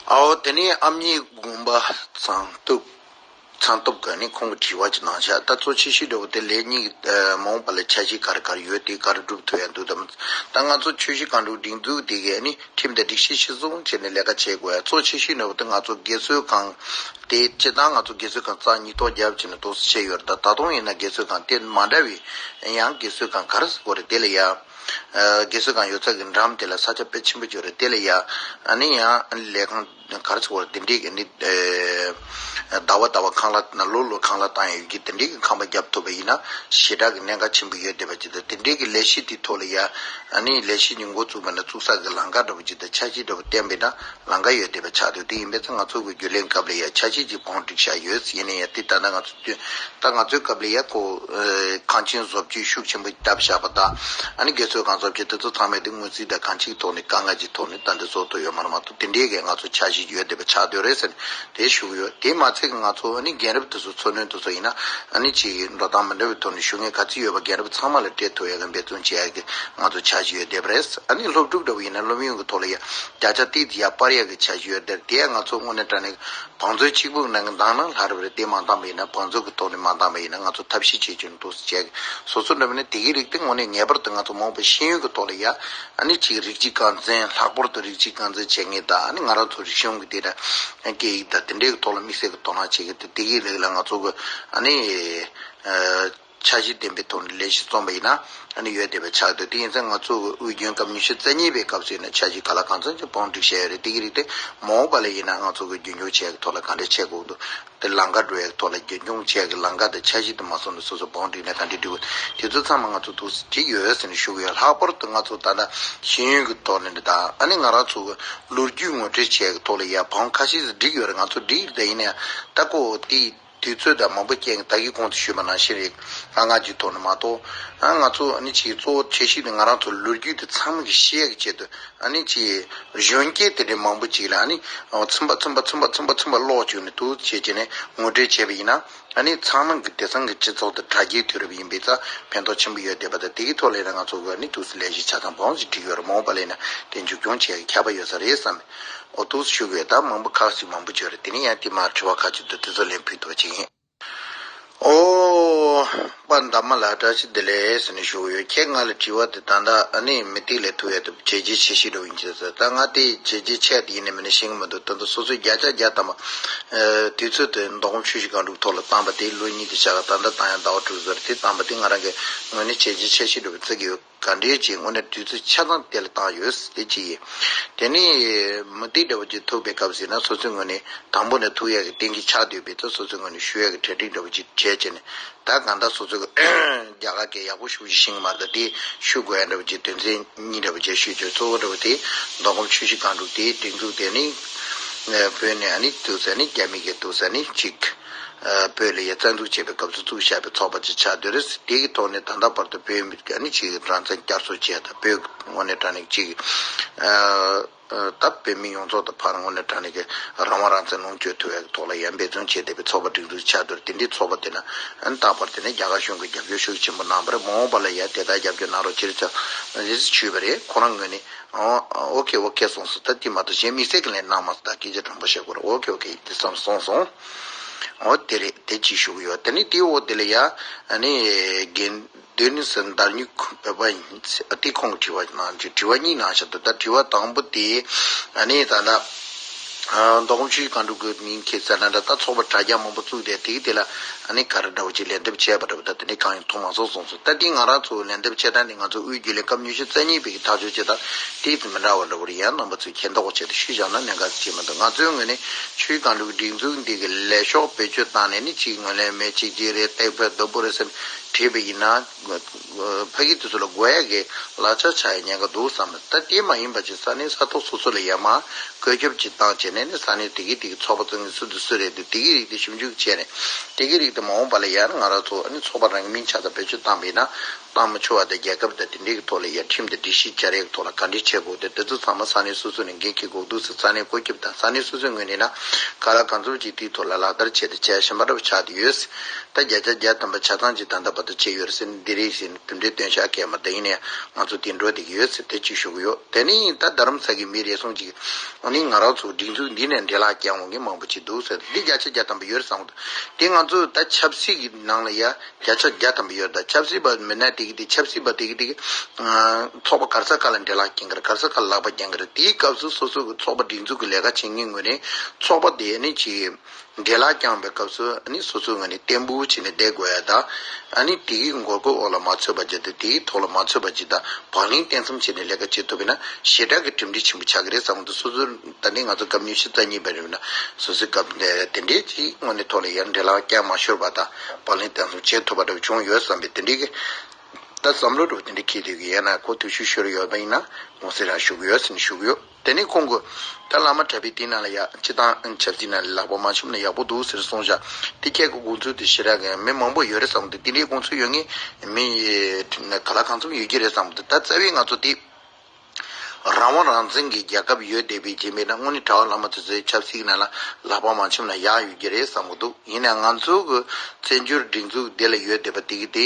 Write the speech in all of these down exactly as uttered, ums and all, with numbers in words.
ཨའོ། དེ་ནས་ཨ་མྱེས་དགོན་པ་ཚང་སྟོབས། ཚང་སྟོབས་ཀྱིས་ནི་ཁོང་གི་དྲི་བ་ཅིག་གནང་ཤག་ད་གཙོ་ཆེ་ཤོས་འདྲ་བོ་དེ་ལས་གཉིས་ཀྱི་མ་འོངས་པ་ལ་འཆར་གཞི་ག་རེ་ག་རེ་ཡོད་དེ་ག་རེ་སྒྲུབ་ཐུབ་ཡ་འདུག་དམ། ད་ང་ཚོ་ཆུ་བཞི་སྒང་དྲུག་སྒྲིག་འཛུགས་དེ་གས་ནི་ཁྲིམས་དང་སྒྲིག་གཞི་གཞིར་བཟུང་བྱས་ནས་ལས་ཀ་བྱེད་དགོས་ཡ་གཙོ་ཆེ་ཤོས་འདྲ་བོ་དེ་ང་ཚོ་དགེ་གསོའི་ཁང་དེ་སྤྱི་བཏང་ང་ཚོ་དགེ་གསོའི་ཁང་རྩ་གཉིས་ཐོག་རྒྱབ་བྱས་ནས་འདུག་སེ་བྱས་ཡོད་རེད། ད་ད་དུང་ཡིན་ན་དགེ་གསོའི་ཁང་དེ་མ་འདྲ་བའི་ཡང་དགེ་གསོའི་ཁང་ག་རེ་ཟེར་དགོས་རེད། དེ་ལ་ཡ། དགེ་གསོའི་ཁང་ཡོད་ས་གི་འགྲམ་དེ་ལ་ས་ཆ་དཔེ་ཆེན་པོ་ཅིག་ཡོད་རེད། དེ་ལ་ཡ། ཨ་ནི་ཡང་ལས་ཁང་ག་རེ་ཟེར་བ་དེ་འདྲའི་གི་ནི། ཟླ་བ་ཟླ་བ་ཁང་གླ་ན་ལོ་ལོ་ཁང་གླ་བཏང་ཡོད་ཀྱི་དེ་འདྲའི་གི་ཁང་པ་བརྒྱབ་ཐུབ་པ་ཡིན་ན་ཞེ་དྲག་གི་གནད་འགག་ཆེན་པོ་ཡོད་བསྡད་པ་ཅིག་དང་། དེ་འདྲའི་གི་ལས་གཞི་དེ་ཐོག་ལ་ཡ། ཨ་ནི་ལས་གཞི་གི་འགོ་བཙུགས་པ་ན་བཙུགས་ས་གི་ལམ་ཁ་འདྲ་པོ་ཅིག་དང་འཆར་གཞི་འདྲ་པོ་བཏོན་པ་ཡིན་ན་ལམ་ཁ་ཡོད་བསྡད་པ་ཆགས་འདུག་དེ་ཡིན་པས་ཚེ་ང་ཚོ་གི་རྒྱུན་ལས་སྐབས་ལ་ཡ་འཆར་གཞི་ཅིག་བང་བསྒྲིགས་བཞག་ཡོད། ཡིན་ན་ཡང་དེ་ད་ལྟ་ང་ཚོ། ད་ང་ཚོའི་སྐབས་ལ་ཡ་ཁོ། ཨ། ཁང་ཆེན་བཟོ་བཅོས་ཤུགས་ཆེན་པོ་བཏབ་བཞག་པ་དང་། ཨ་ནི་དགེ་གསོའི་ཁང་བཟོ་བཅོས་དེ་ཚོ་ཚང་མས་དེ་དངུལ་རྩིས་དང་གང་ཅིའི་ཐོག་ནས་དཀའ་ངལ་གྱི་ཐོག་ནས་ད་འདི་བཟོ་ཐུབ་ཡོད་མ་རེད་མ་གཏོགས་དེ་འདྲའི་གི་ང་ཚོ་འཆར་གཞི་ཡོད་བསྡད་པ་ཆགས་བསྡད་རེད་ཟེར་ནས་དེ་ཞུ་གི་ཡོད། དེ་མ་ཚད་ང་ཚོ་ཨ་ནི་རྒན་རབས་དེ་ཚོ་འཚོ་སྣོན་དེ་ཚོ་ཡིན་ན་ཨ་ནི་ཅིག་འགྲོ་སྟངས་མི་འདྲ་བའི་ཐོག་ནས་ཞུ་མཁན་ག་ཚོད་ཡོད་པ་རྒན་རབས་ཚང་མ་ལ་སྤྲད་ཐུབ་ཡ་གི་འབད་བརྩོན་བྱེད་ཡ་གི་ང་ཚོ་འཆར་གཞི་ཡོད་བསྡད་པ་རེད། ཨ་ནི་སློབ་ཕྲུག་འདྲ་བོ་ཡིན་ན་སློབ་ཡོན་གི་ཐོག་ལ་ཡ་བརྒྱ་ཆ་ཏོག་ཙམ་ཡར་སྤར་ཡ་གི་འཆར་གཞི་ཡོད་བསྡད་དེ་ཡ་ང་ཚོ་དངོས་གནས་དྲང་གནས། བང་མཛོད་གཅིག་པུ་ནང་གི་ནང་ན་ལྷག་རེད་པ་རེད། དེ་མ་འདང་པ་ཡིན་ན་བང་མཛོད་ཀྱི་ཐོག་ནས་མ་འདང་པ་ཡིན་ན་ང་ཚོ་ཐབས་ཤེས་བྱེད་རྒྱུ་འདུག་ཟེར་བྱས་སོ་སོ་འདྲ་མིན་ན་དེ་གི་རིགས་དེ་དངོས་གནས་ངེས་པར་དུ་ང་ཚོ་མ་འོངས་པའི་ཤེས་ཡོན་གྱི་ཐོག་ལ་ཡ་ཨ་ནི་ཅིག་རིགས་གཅིག་རྐང་འཛིན་ལྷག་པར་དུ་རིགས་གཅིག་རྐང་འཛིན་བྱེད་མཁན་དང་ཨ་ནི་ང་རང་ཚོ་རིག་གཞུང་གི་དེ་འདྲ་སྐད་ཡིག་དང་དེ་འདྲའི་གི་ཐོག་ལ་དམིགས་བསལ་གྱི་དོ་སྣང་བྱེད་མཁན་དེ་དེ་གི་རིགས་ལ་ང་ཚོ་གི་ཨ་ནི། འཆར་གཞི་ལྡན་པའི་ཐོག་ནས་ལས་གཞི་རྩོམ་པ་ཡིན་ན་ཨ་ནི་ཡོད་བསྡད་པ་ཆགས་འདུག་དེ་ཡིན་ཙང་ང་ཚོ་གི་དབུས་རྒྱུན་སྐབས་ཉི་ཤུ་རྩ་གཉིས་པའི་སྐབས་སུ་ཡིན་ན་འཆར་གཞི་གང་ལ་གང་འཚམ་ཅིག་བང་བསྒྲིགས་བྱས་ཡོད་རེད། དེ་གི་རིགས་དེ་མ་འོངས་པ་ལ་ཡིན་ན་ང་ཚོ་གི་རྒྱུན་འཁྱོངས་བྱེད་ཡག་གི་ཐོག་ལ་ག་འདྲས་བྱེད་དགོས་འདུག་དེ་ལམ་ཁ་འགྲོ་ཡག་གི་ཐོག་ལ་རྒྱུན་འཁྱོངས་བྱེད་ཡག་གི་ལམ་ཁ་དང་འཆར་གཞི་དེ་མ་སོང་ན་སོ་སོ་བང་བསྒྲིགས་ནས་ག་འདྲས་འགྲིག་དགོས་དེ་ཚོ་ཚང་མ་ང་ཚོ་འདུག་སེ་བྲིས་ཡོད་ཟེར་ནས་ཞུ་གི་ཡོད། ལྷག་པར་དུ་ང་ཚོ་ད་ལྟ་ཤེས་ཡོན་གི་ཐོག་ནས་འདྲ་དང་ཨ་ནི་ང་རང་ཚོ་གི་ལོ་རྒྱུས་ངོ་སྤྲོད་བྱེད་ཡག་གི་ཐོག་ལ་ཡ་བང་ཁ་ཤས་ཤིག་བསྒྲིགས་ཡོད་རེད། ང་ཚོ་བསྒྲིགས་ཡོད་དེ་ཡིན་ན་ད་ཁོ་དེ། དུས་ཚོད་དང་མང་པོ་རྐྱེན་གྱིས་ད་གིན་གོང་དུ་ཞུས་པ་ནང་བཞིན་རེད། ཨ་ང་ཚོའི་ཐོག་ནས་མ་གཏོགས། ཨ་ང་ཚོ་ཨ་ནི་ཅིག་གཙོ་བོ་ཆེ་ཤོས་དེ་ང་རང་ཚོ་ལོ་རྒྱུས་དེ་ཚང་མ་གི་ཤེས་ཡག་གི་ཆེད་དུ་ཨ་ནི་ཅིག་གཞོན་སྐྱེས་དེ་འདྲའི་མང་པོ་ཅིག་ལ་ཨ་ནི་ཚུན་པ་ཚུན་པ་ཚུན་པ་ཚུན་པ་ཚུན་པ་ཀློག་བཅུག་ནས་འདུག་བྱས་བྱས་ནས་ངོ་སྤྲོད་བྱས་པ་ཡིན་ན་ཨ་ནི་ཚང་མ་གི་དེང་སང་གི་སྤྱི་ཚོགས་དང་དྲ་རྒྱའི་དུས་རབས་ཡིན་པའི་ཙང་ཕན་ཐོགས་ཆེན་པོ་ཡོད་བསྡད་པ་དང་དེ་གི་ཐོག་ལ་ཡིན་ན་ང་ཚོ་གི་ཨ་ནི་འདུག་སེ་ལས་གཞི་ཆ་ཚང་བང་ཞིག་བསྒྲིགས་ཡོད་རེད། མ་འོངས་པ་ལ་ཡིན་ན་དེ་མཇུག་སྐྱོང་བྱེད་ཡག་གི་ཁྱབ་པ་ཡོད་ས་རེད་བསམ། འོ་འདུག་སེ་ཞུ་གི་ཡོད། ད་མང་པོ་ཁག་ཅིག་མང་པོ་བརྗོད་རེད། དེ་ནས་ཡང་དེ་མར་དྲི་བ་ཁག་ཅིག་འདུག་དེ་ཚོ་ལན་ཕུལ་ཐུབ་པ་བྱེད་ཀྱི་ཡིན། ཨོ། པ་འདབ་མ་ལགས་བཀྲ་ཤིས་བདེ་ལེགས་ཟེར་ནས་ཞུ་གི་ཡོད། ཁྱེད་ང་ལ་དྲི་བ་དེ་ད་ལྟ་ཨ་ནི་མུ་ཏིག་ལས་ཐུག་ཡ་དེ་བྱས་རྗེས་ཆེ་ཤོས་འདྲ་བོ་ཡིན་གྱི་ཟེར། ད་ང་དེ་བྱས་རྗེས་ཆེ་དེ་ཡིན་ནའི་མིན་ནའི་ཤེས་ཀྱི་མི་འདུག་ད་ལྟ་སོ་སོས་བརྒྱ་ཆ་བརྒྱ་ཐམ་པ། དུས་ཚོད་དེ་མདོ་ཁམས་ཆུ་བཞི་སྒང་དྲུག་ཐོག་ལ་བཏང་པ་དེ་ལོ་གཉིས་དེ་ཆགས་ཀ་ད་ལྟ་བཏང་ཡ་ཟླ་བ་དྲུག་ཙམ་རེད། དེ་བཏང་པ་དེ་ང་རང་གི་ངོས་ནས་བྱས་རྗེས་ཆེ་ཤོས་འདྲ་བོ་བརྩི་གི་ཡོད། ག་འདྲའི་ཅིག་དངོས་གནས་དུས་ཚོད་ཆ་ཚང་དེ་ལ་བཏང་ཡོད་དེ་གཅིག་ཡིན། དེ་ནས་མུ་ཏིག་འདྲ་བོ་ཅིག་ཐུག་པའི་སྐབས་ཟེར་ན་སོ་སོའི་ངོས་ནས་དང་པོ་ནས་ཐུག་ཡག་གི་གཏན་འཁེལ་ཆགས་བསྡད་པའི་ཐོག་སོ་སོའི་ངོས་ནས་ཞུ་ཡག་གི་གྲ་སྒྲིག་འདྲ་བོ་ཅིག་བྱས་བྱས་ནས་ད་གང་ལྟར་སོ་སོ་གི་རྒྱ་གར་སྐད་ཡག་པོ་ཞེ་པོ་ཅིག་ཤེས་ཀྱི་མ་རེད། ད་དེ་ཞུ་དགོས་ཡ་འདྲ་བོ་ཅིག་དོན་ཚན་གཉིས་འདྲ་བོ་ཅིག་ཞུས་ཆོག་གཙོ་བོ་འདྲ་བོ་དེ་མདོ་ཁམས་ཆུ་བཞི་སྒང་དྲུག་དེའི་སྒྲིག་འཛུགས་དེ་ནི་བོད་ནས་ཨ་ནི་ཐུག་ས་ནི་རྒྱ་མི་གི་ཐུག་ས་ནི་གཅིག་བོད་ལ་ཡ་བཙན་འཛུལ་བྱས་པའི་སྐབས་སུ་བཙུགས་བཞག་པའི་ཚོགས་པ་ཅིག་ཆགས་བསྡད་རེད། དེ་གི་ཐོག་ནས་ད་ལྟ་བར་དུ་བོད་མི་ཨ་ནི་ཅིག་རང་བཙན་བསྐྱར་གསོ་བྱས་དང་བོད་དངོས་གནས་དྲང་གནས་ཅིག་ད་བོད་མི་ཡོངས་རྫོགས་དང་ཕར་དངོས་གནས་དྲང་གནས་ཀྱི་རང་དབང་རང་བཙན་ལོངས་སྤྱོད་ཐུབ་ཡག་གི་ཐོག་ལ་ཡ་འབད་བརྩོན་བྱས་བསྡད་པའི་ཚོགས་པ་སྒྲིག་འཛུགས་ཆགས་བསྡད་རེད། དེ་འདྲའི་ཚོགས་པ་དེ་ན་ཨ་ནི་ད་བར་དེ་ནས་རྒྱ་གར་གཞུང་གིས་རྒྱབ་སྐྱོར་ཤུགས་ཆེན་པོ་གནང་བ་རེད། མ་འོངས་པ་ལ་ཡ་དེ་ལྟར་རྒྱབ་སྐྱོར་གནང་རོགས་ཅི་རེད་ཚ་རེད་ཞུས་པ་རེད། ཁོ་རང་ངོས་ནས། ཨོ་ཨོ་ཁེ་ཨོ་ཁེ་སོང་སོང་། ད་དེ་མ་གཏོགས་གཞན་དམིགས་བསལ་གྱི་ལན་གནང་མ་སོང་། ད་སྐད་ཆ་དྲང་པོ་བཤད་དགོས་རེད། ཨོ་ཁེ་ཨོ་ཁེ་དེ་བསམ་སོང་སོང་། ཨོ་དེ་རེད། དེ་གཅིག་ཞུ་གི་ཡོད། དེ་ནི་དེའི་འོག་དེ་ལ་ཡ་ཨ་ནི་དགེ་འདུན་ནི་སི་མདའ་སྨྱུག་བོད་པ་ཡིན་དེ་ཁོང་གི་དྲི་བ་གནང་རྒྱུ་དྲི་བ་གཉིས་གནང་བཞག་འདུག་ད་དྲི་བ་དང་པོ་དེ་ཨ་ནི་ད་ལྟ་མདོ་ཁམས་ཆུ་བཞི་སྒང་དྲུག་གི་མིང་ཁྱེད་ཟེར་ན་འདྲ། ད་ཚོགས་པ་དྲ་རྒྱ་མང་པོ་བཙུགས་ཏེ་དེ་གི་དེ་ལ་ཨ་ནི་ག་རེ་འདྲ་བོ་ཅིག་ལན་འདེབས་བྱས་པ་འདྲ་བོ་ད་དེ་ནི་གང་ཡང་ཐོན་མ་སོང་སོང་སོང་། ད་དེ་ང་རང་ཚོ་ལན་འདེབས་བྱེད་སྟངས་དེ་ང་ཚོ་དབུས་རྒྱུན་ལས་སྐབས་ཉི་ཤུ་རྩ་གཉིས་པའི་གི་ཐག་གཅོད་བྱེད་སྟངས་དེ་དེ་མི་འདྲ་བ་འདྲ་བོ་རེད། ཡང་རྣམ་པ་ཚོས་མཁྱེན་རྟོགས་བྱས་ཏེ་ཞུས་བཞག་ན་གནད་འགག་ཅིག་མི་འདུག་ང་ཚོའི་ངོས་ནས་ཆུའི་སྒང་དྲུག་གི་སྒྲིག་འཛུགས་འདི་གི་ལས་ཤོག་བེད་སྤྱོད་བཏང་ནས་ནི་གཅིག་ངོས་ལེན་མེད་གཅིག་གཅིག་རེད་སྟེགས་བུ་རྡོ་བུ་རེད་ཟེར་བྲིས་པ་ཡིན་ན། ཕ་གི་དེ་ཚོ་ལ་དགོས་ཡ་གི་གླ་ཆ་ཆགས་ཡ་ཉེན་ཁ་འདུག་བསམ། ད་དེ་མ་ཡིན་པ་ཅིག་ས་གནས་ས་ཐོག་སོ་སོ་ལ་ཡ་མ་བཀོད་ཁྱབ་ཅིག་བཏང་བྱས་ནས་ནི་ས་གནས་དེ་གི་དེ་གི་ཚོགས་པ་བཙུགས་ནས་སུ་དང་སུ་རེད་འདུག་དེ་གི་རིགས་དེ་ཞིབ་འཇུག་བྱས་ནས་དེ་གི་རིགས་དེ་མ་འོངས་པ་ལ་ཡ་ང་རང་ཚོ་ཨ་ནི་ཚོགས་པ་རང་གི་མིང་ཆ་ཚང་བེད་སྤྱོད་བཏང་པ་ཡིན་ན། བཏང་མི་ཆོག་པ་དང་། རྒྱལ་ཁབ་དང་དེ་འདྲའི་གི་ཐོག་ལ་ཡ་ཁྲིམས་དང་སྒྲིག་གཞི་སྦྱར་ཡག་གི་ཐོག་ལ་ག་འདྲས་བྱེད་དགོས་དེ་དེ་ཚོ་ཚང་མ་ས་གནས་སོ་སོ་ནས་འགན་འཁྱེར་དགོས་འདུག་ཟེར། ས་གནས་བཀོད་ཁྱབ་དང་ས་གནས་སོ་སོའི་ངོས་ནས་ན་ག་ལ་གང་འཚམ་ཅིག་དེའི་ཐོག་ལ་ལག་བསྟར་བྱས་ཏེ་བྱས་ཞིམ་པ་འདྲ་པོ་ཆགས་བསྡད་ཡོད་ཟེར། ད་བརྒྱ་ཆ་བརྒྱ་ཐམ་པ་ཆ་ཚང་ཅིག་ད་ལྟ་བར་དུ་བྱས་ཡོད་རེད་ཟེར་ནས་འདི་རེད་ཟེར་ནས་གྲུབ་འབྲས་སྟོན་ཤག་གས་མ་ད་ཡིན་ནའི་ང་ཚོ་དེ་འགྲོ་བསྡད་ཀྱི་ཡོད་ཟེར་དེ་གཅིག་ཞུ་གི་ཡོད། དེ་ནས་ད་རྡ་རམ་ས་གི་མི་རེ་ཟུང་ཅིག་ཨ་ནི་ང་རང་ཚོ་སྒྲིག་འཛུགས་འདི་ནས་འབྲེལ་ལག་བརྐྱང་འོང་མཁན་མང་པོ་ཅིག་འདུག་ཟེར། འདི་བརྒྱ་ཆ་བརྒྱ་ཐམ་པ་ཡོད་རེད་བསམ་གི་འདུག་དེ་ང་ཚོ་ད་ཆབ་སྲིད་ཀྱི་ནང་ལ་ཡ་བརྒྱ་ཆ་བརྒྱ་ཐམ་པ་ཡོད། ད་ཆབ་སྲིད་པ་མི་སྣ་དེ་གི་དེ་ཆབ་སྲིད་པ་དེ་གི་དེ་གི་ཚོགས་པ་ག་རེ་ས་ག་ལ་འབྲེལ་ལག་བརྐྱང་གི་རེད། ག་རེ་ས་ག་ལ་ལག་པ་བརྐྱང་གི་རེད། དེའི་སྐབས་སུ་སོ་སོ་གི་ཚོགས་པ་སྒྲིག་འཛུགས་ཀྱི་ལས་ཀ་བྱེད་མཁན་ངོས་ནས་ཚོགས་པ་དེ་ནི་ཅིག་འབྲེལ་ལག་བརྐྱང་བའི་སྐབས་སུ་ཨ་ནི་སོ་སོའི་ངོས་ནས་བརྟན་པོ་བྱས་ནས་བསྡད་དགོས་ཡ་དང་། ཨ་ནི་དེ་གི་འགོག་རྒོལ་འོག་ལ་མ་ཚུད་པ་བྱས་ཏེ་དེའི་ཐོག་ལ་མ་ཚུད་པ་ཅིག་དང་བག་ལེན་བརྟན་གསུམ་བྱས་ནས་ལས་ཀ་བྱེད་ཐུབ་པ་ཡིན་ན་ཞེ་དྲག་གི་གྲུབ་འབྲས་ཆེན་པོ་ཆགས་ཀྱི་རེད་བསམ་གི་འདུག་སོ་སོ་ད་ནི་ང་ཚོ་སྐབས་ཉི་ཤུ་རྩ་གཉིས་པ་རེད་ན་སོ་སོའི་སྐབས་དེ་དེ་འདྲའི་ཅིག་དངོས་གནས་ཐོག་ལ་ཡ་འབྲེལ་ལག་བརྐྱང་མ་ཤོར་བ་དང་བག་ལེན་བརྟན་གསུམ་བྱེད་ཐུབ་པ་འདྲ་བྱུང་ཡོད་བསམ་པའི་དེ་འདྲའི་གི་ད་བསམ་བློ་འདྲ་པོ་དེ་འདྲ་འཁྱེར་དུས་ཀྱི་ཡས་ན་ཁོ་དུས་ཤུགས་ཤོར་ཡོད་པ་ཡིན་ན་ངོ་ཚ་རང་ཞུ་གི་ཡོད་ཟེར་ནས་ཞུ་གི་ཡོད། དེ་ནས་ཁོང་གིས་ད་བླ་མ་གྲྭ་པའི་དེ་ནང་ལ་ཡ་སྤྱི་བཏང་ཆབ་སྲིད་ནང་ལ་ལག་པ་མ་འཆང་ན་ཡག་པོ་འདུག་ཟེར་གསུངས་བཞག་དེ་ཁྱེད་ཀྱི་དགོངས་ཚུལ་དེ་ཞེ་དྲག་གི་མི་མང་པོ་ཡོད་རེད་བསམ་གི་འདུག་དེ་འདྲའི་དགོངས་ཚུལ་ཡོད་མཁན་མི་ག་ལ་གང་འཚམ་ཡོད་ཀྱི་རེད་བསམ་གི་འདུག་ད་རྩ་བའི་ང་ཚོ་དེ་རང་དབང་རང་བཙན་གྱི་རྒྱལ་ཁབ་ཡོད་བསྡད་པའི་རྗེས་མེད་ན་དངོས་གནས་གྲྭ་པ་བླ་མ་དེ་ཚོའི་ཆབ་སྲིད་ནང་ལ་ལག་པ་མ་འཆང་ན་ཡག་ཡོད་ཀྱི་རེད་བསམ་གི་འདུག་ཡིན་ནའང་ང་ཚོ་གི་བཙན་བྱོལ་སྒྲིག་འཛུགས་འདི་ལ་ཡོད་བསྡད་པ་དེ་གི་དེ་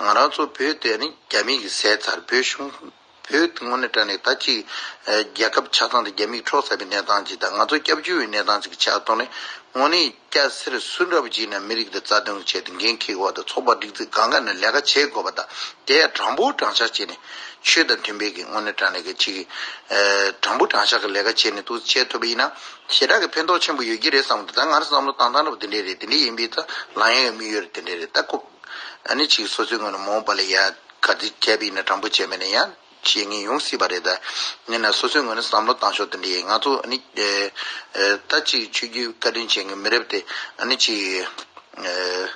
ང་རང་ཚོ་བོད་དེ་ནི་རྒྱ་མི་གིས་བཟས་ཚར། བོད་གཞུང་བོད་དངོས་གནས་དྲང་གནས་ད་ཅིག་རྒྱལ་ཁབ་ཆ་ཚང་དང་རྒྱ་མིས་འཕྲོག་ཚར་བའི་གནས་སྟངས་ཅིག་དང་ང་ཚོ་སྐྱབས་བཅོལ་བའི་གནས་སྟངས་ཅིག་ཆགས་ཐོག་ནས་དངོས་གནས་སྐྱ་སེར་སུ་འདྲ་པོ་ཅིག་ནས་མི་རིགས་དེ་རྩ་དོན་གྱི་ཆེད་དུ་འགན་འཁྱེར་དགོས་པ་དང་ཚོགས་པ་སྒྲིག་འཛུགས་གང་ག་ནས་ལས་ཀ་བྱེད་དགོས་པ་དང་དེ་ཡང་དྲང་པོ་དྲང་བཞག་བྱས་ནས་ཆོས་དང་མཐུན་པའི་གི་དངོས་གནས་དྲང་གནས་ཀྱི་ཅིག་དྲང་པོ་དྲང་བཞག་གི་ལས་ཀ་བྱས་ནས་འདུག་བྱེད་ཐུབ་པ་ཡིན་ན་ཞེ་དྲག་གི་ཕན་ཐོགས་ཆེན་པོ་ཡོད་ཀྱི་རེད་བསམ་གི་འདུག་ད་ང་རང་བསམ་བློ་བཏང་སྟངས་འདྲ་པོ་དེ་འདྲས་རེད། དེ་འདྲས་ཡིན་པས་ད་ལངས་ཡག་གི་དམིགས་ཡུལ་དེ་འདྲས་རེད། ད་ཁོ་ཨ་ནི་ཅིག་སོ་སོའི་ངོས་ནས་མ་འོངས་པ་ལ་ཡ་ག་ཚོད་བྱས་པ་ཡིན་ན་དྲང་པོ་བྱས་མེད་ན་ཡང་བྱེད་མཁན་ཡོང་སྲིད་པ་རེད། ད་ཡིན་ན་སོ་སོའི་ངོས་ནས་བསམ་བློ་བཏང་ཕྱོགས་དེ་འདྲ་ཡིན། ང་ཚོ་ཨ་ནི་ཨེ་ཨེ་ད་ཅིག་ཆོས་བརྒྱུད་བཀའ་དྲིན་ཅན་གྱི་མི་རབས་དེ་ཨ་ནི་ཅིག་ཨེ་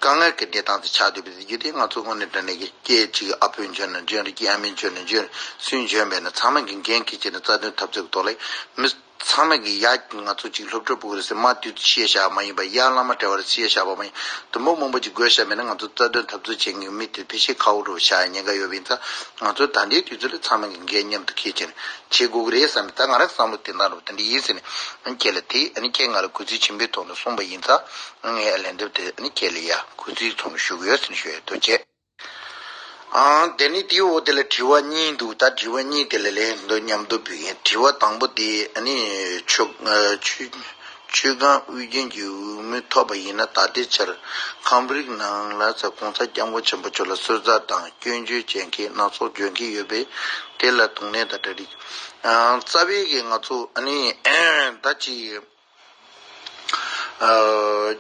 དཀའ་ངལ་གྱི་བདེ་ཐང་དེ་ཆགས་བསྡད་པའི་རྒྱུ་དེ་ང་ཚོ་དངོས་གནས་དྲང་གནས་ཀྱི་སྐད་ཅིག་ཨ་ཕོས་འཇོན་ན་འཇོན་རེད། ཀྱི་ཨ་མས་འཇོན་ན་འཇོན་རེད། སུས་འཇོན་པས་ན་ཚང་མ་གི་འགན་འཁྱེར་བྱས་ནས་རྩ་དོན་འཐབ་རྩོད་ཀྱི་ཐོག་ལ་མི། ཚང་མ་གི་ཡ་ང་ཚོ་གཅིག་སློབ་གྲྭ་ཕྲུ་གུ་རེད་ཟེར་མ་དུས་དུ་ཤེས་བྱ་བ་མ་ཡིན་པ་ཡ་བླ་མ་གྲྭ་པ་རེད་ཤེས་བྱ་བ་མ་ཡིན་དུ་མོ་མང་པོ་ཅིག་དགོས་བྱ་མེད་ན་ང་ཚོ་རྩ་དོན་འཐབ་རྩོད་བྱེད་མཁན་མི་དེ་ཕལ་ཆེར་ཁག་པོ་འགྲོ་བྱ་ཡ་ཉེན་ཁ་ཡོད་པ་ཡིན་ཙང་ང་ཚོ་ད་ལྟའི་དུས་ཚོད་ལ་ཚང་མ་གི་འགན་མཉམ་དུ་འཁྱེར་བྱས་ནས་བྱེད་དགོས་ཀྱི་རེད་བསམ་ད་ང་རང་བསམ་བློ་དེ་འདྲ་རུ་དེ་འདྲ་ཡིན་ཟེར་ནས་ཁྱེད་ལ་དེ་ཨ་ནི་ཁྱེད་ང་ལ་གུས་བརྩི་ཆེན་པོའི་ཐོག་ནས་གསུངས་པ་ཡིན་ཙང་ངས་ལན་འདེབས་དེ་ཨ་ནི་ཁྱེད་ལ་ཡ་གུས་བརྩིའི་ཐོག་ནས་ཞུ་གི་ཡོད་ཟེར་ནས་ཞུ་ཡ་ཐུགས་རྗེ་ཆེ། ཨང་། དེ་ནི་དེའི་འོག་དེ་ལ་དྲི་བ་གཉིས་འདུག་ད་དྲི་བ་གཉིས་དེ་ལ་ལན་དུ་མཉམ་དུ་ཕུལ་ཡིན། དྲི་བ་དང་པོ་དེ་ནི་ཆོས་ཨ་ཆོས་ཆོས་ཁང་དབུས་རྒྱན་གྱི་འོས་མི་ཐོབ་པ་ཡིན་ན་ད་ལྟའི་ཆར་ཁམས་རིགས་ནང་ལ་ས་གོང་ས་སྐྱབས་མགོན་ཆེན་པོ་མཆོག་ལ་གསོལ་ཚར་དང་སྐྱོན་བརྗོད་བྱེད་མཁན་སྣ་ཚོགས་འབྱོན་གྱི་ཡོད་པས་དེ་ལ་གདོང་ལེན་དང་གྲ་སྒྲིག་ཨང་། རྩ་བའི་གི་ང་ཚོ་ནི་ད་ཅི།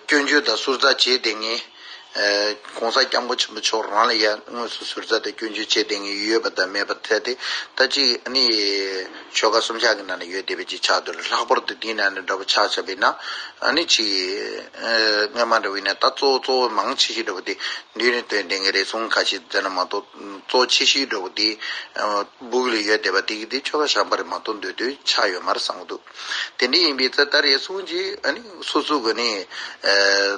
སྐྱོན་བརྗོད་དང་ཟུར་ཟ་བྱས་བསྡད་མཁན། གོང་ས་སྐྱབས་མགོན་ཆེན་པོ་མཆོག་རང་ལ་ཡང་དངོས་སུ་ཟུར་ཟ་དང་སྐྱོན་བརྗོད་བྱས་བསྡད་མཁན་ཡོད་པ་དང་མེད་པ་ཐད་དེ་ད་ཅིག་ནི་ཆོལ་ཁ་གསུམ་ཆ་གི་ནང་ན་ཡོད་བསྡད་པའི་ཅིག་ཆགས་འདུག་ལྷག་པར་དུ་དེའི་ནང་ནས་འདྲ་པོ་ཆགས་ཆགས་པས་ན་ནི་ཅིག་སྔོན་མ་འདྲ་བོ་ཡིན་ན་ད་གཙོ་བོ་གཙོ་བོ་མང་ཆེ་ཤོས་འདྲ་པོ་དེ་མདུན་ནས་ཐོན་བསྡད་མཁན་རེ་ཟུང་ཁ་ཤས་ཟེར་ན་མ་གཏོགས་གཙོ་ཆེ་ཤོས་འདྲ་པོ་དེ་སྦུག་ལ་ཡོད་བསྡད་པ་དེ་གི་དེ་ཆོལ་ཁ་གཞན་པ་རེད་མ་གཏོགས་འདོད་འདོད་ཆགས་ཡོད་མ་རེད་བསམ་གི་འདུག་དེ་འདྲ་ཡིན་པའི་ཚེ་ད་རེས་སུ་གཅིག་ཨ་ནི་སོ་སོ་གི་ནི་ཨ་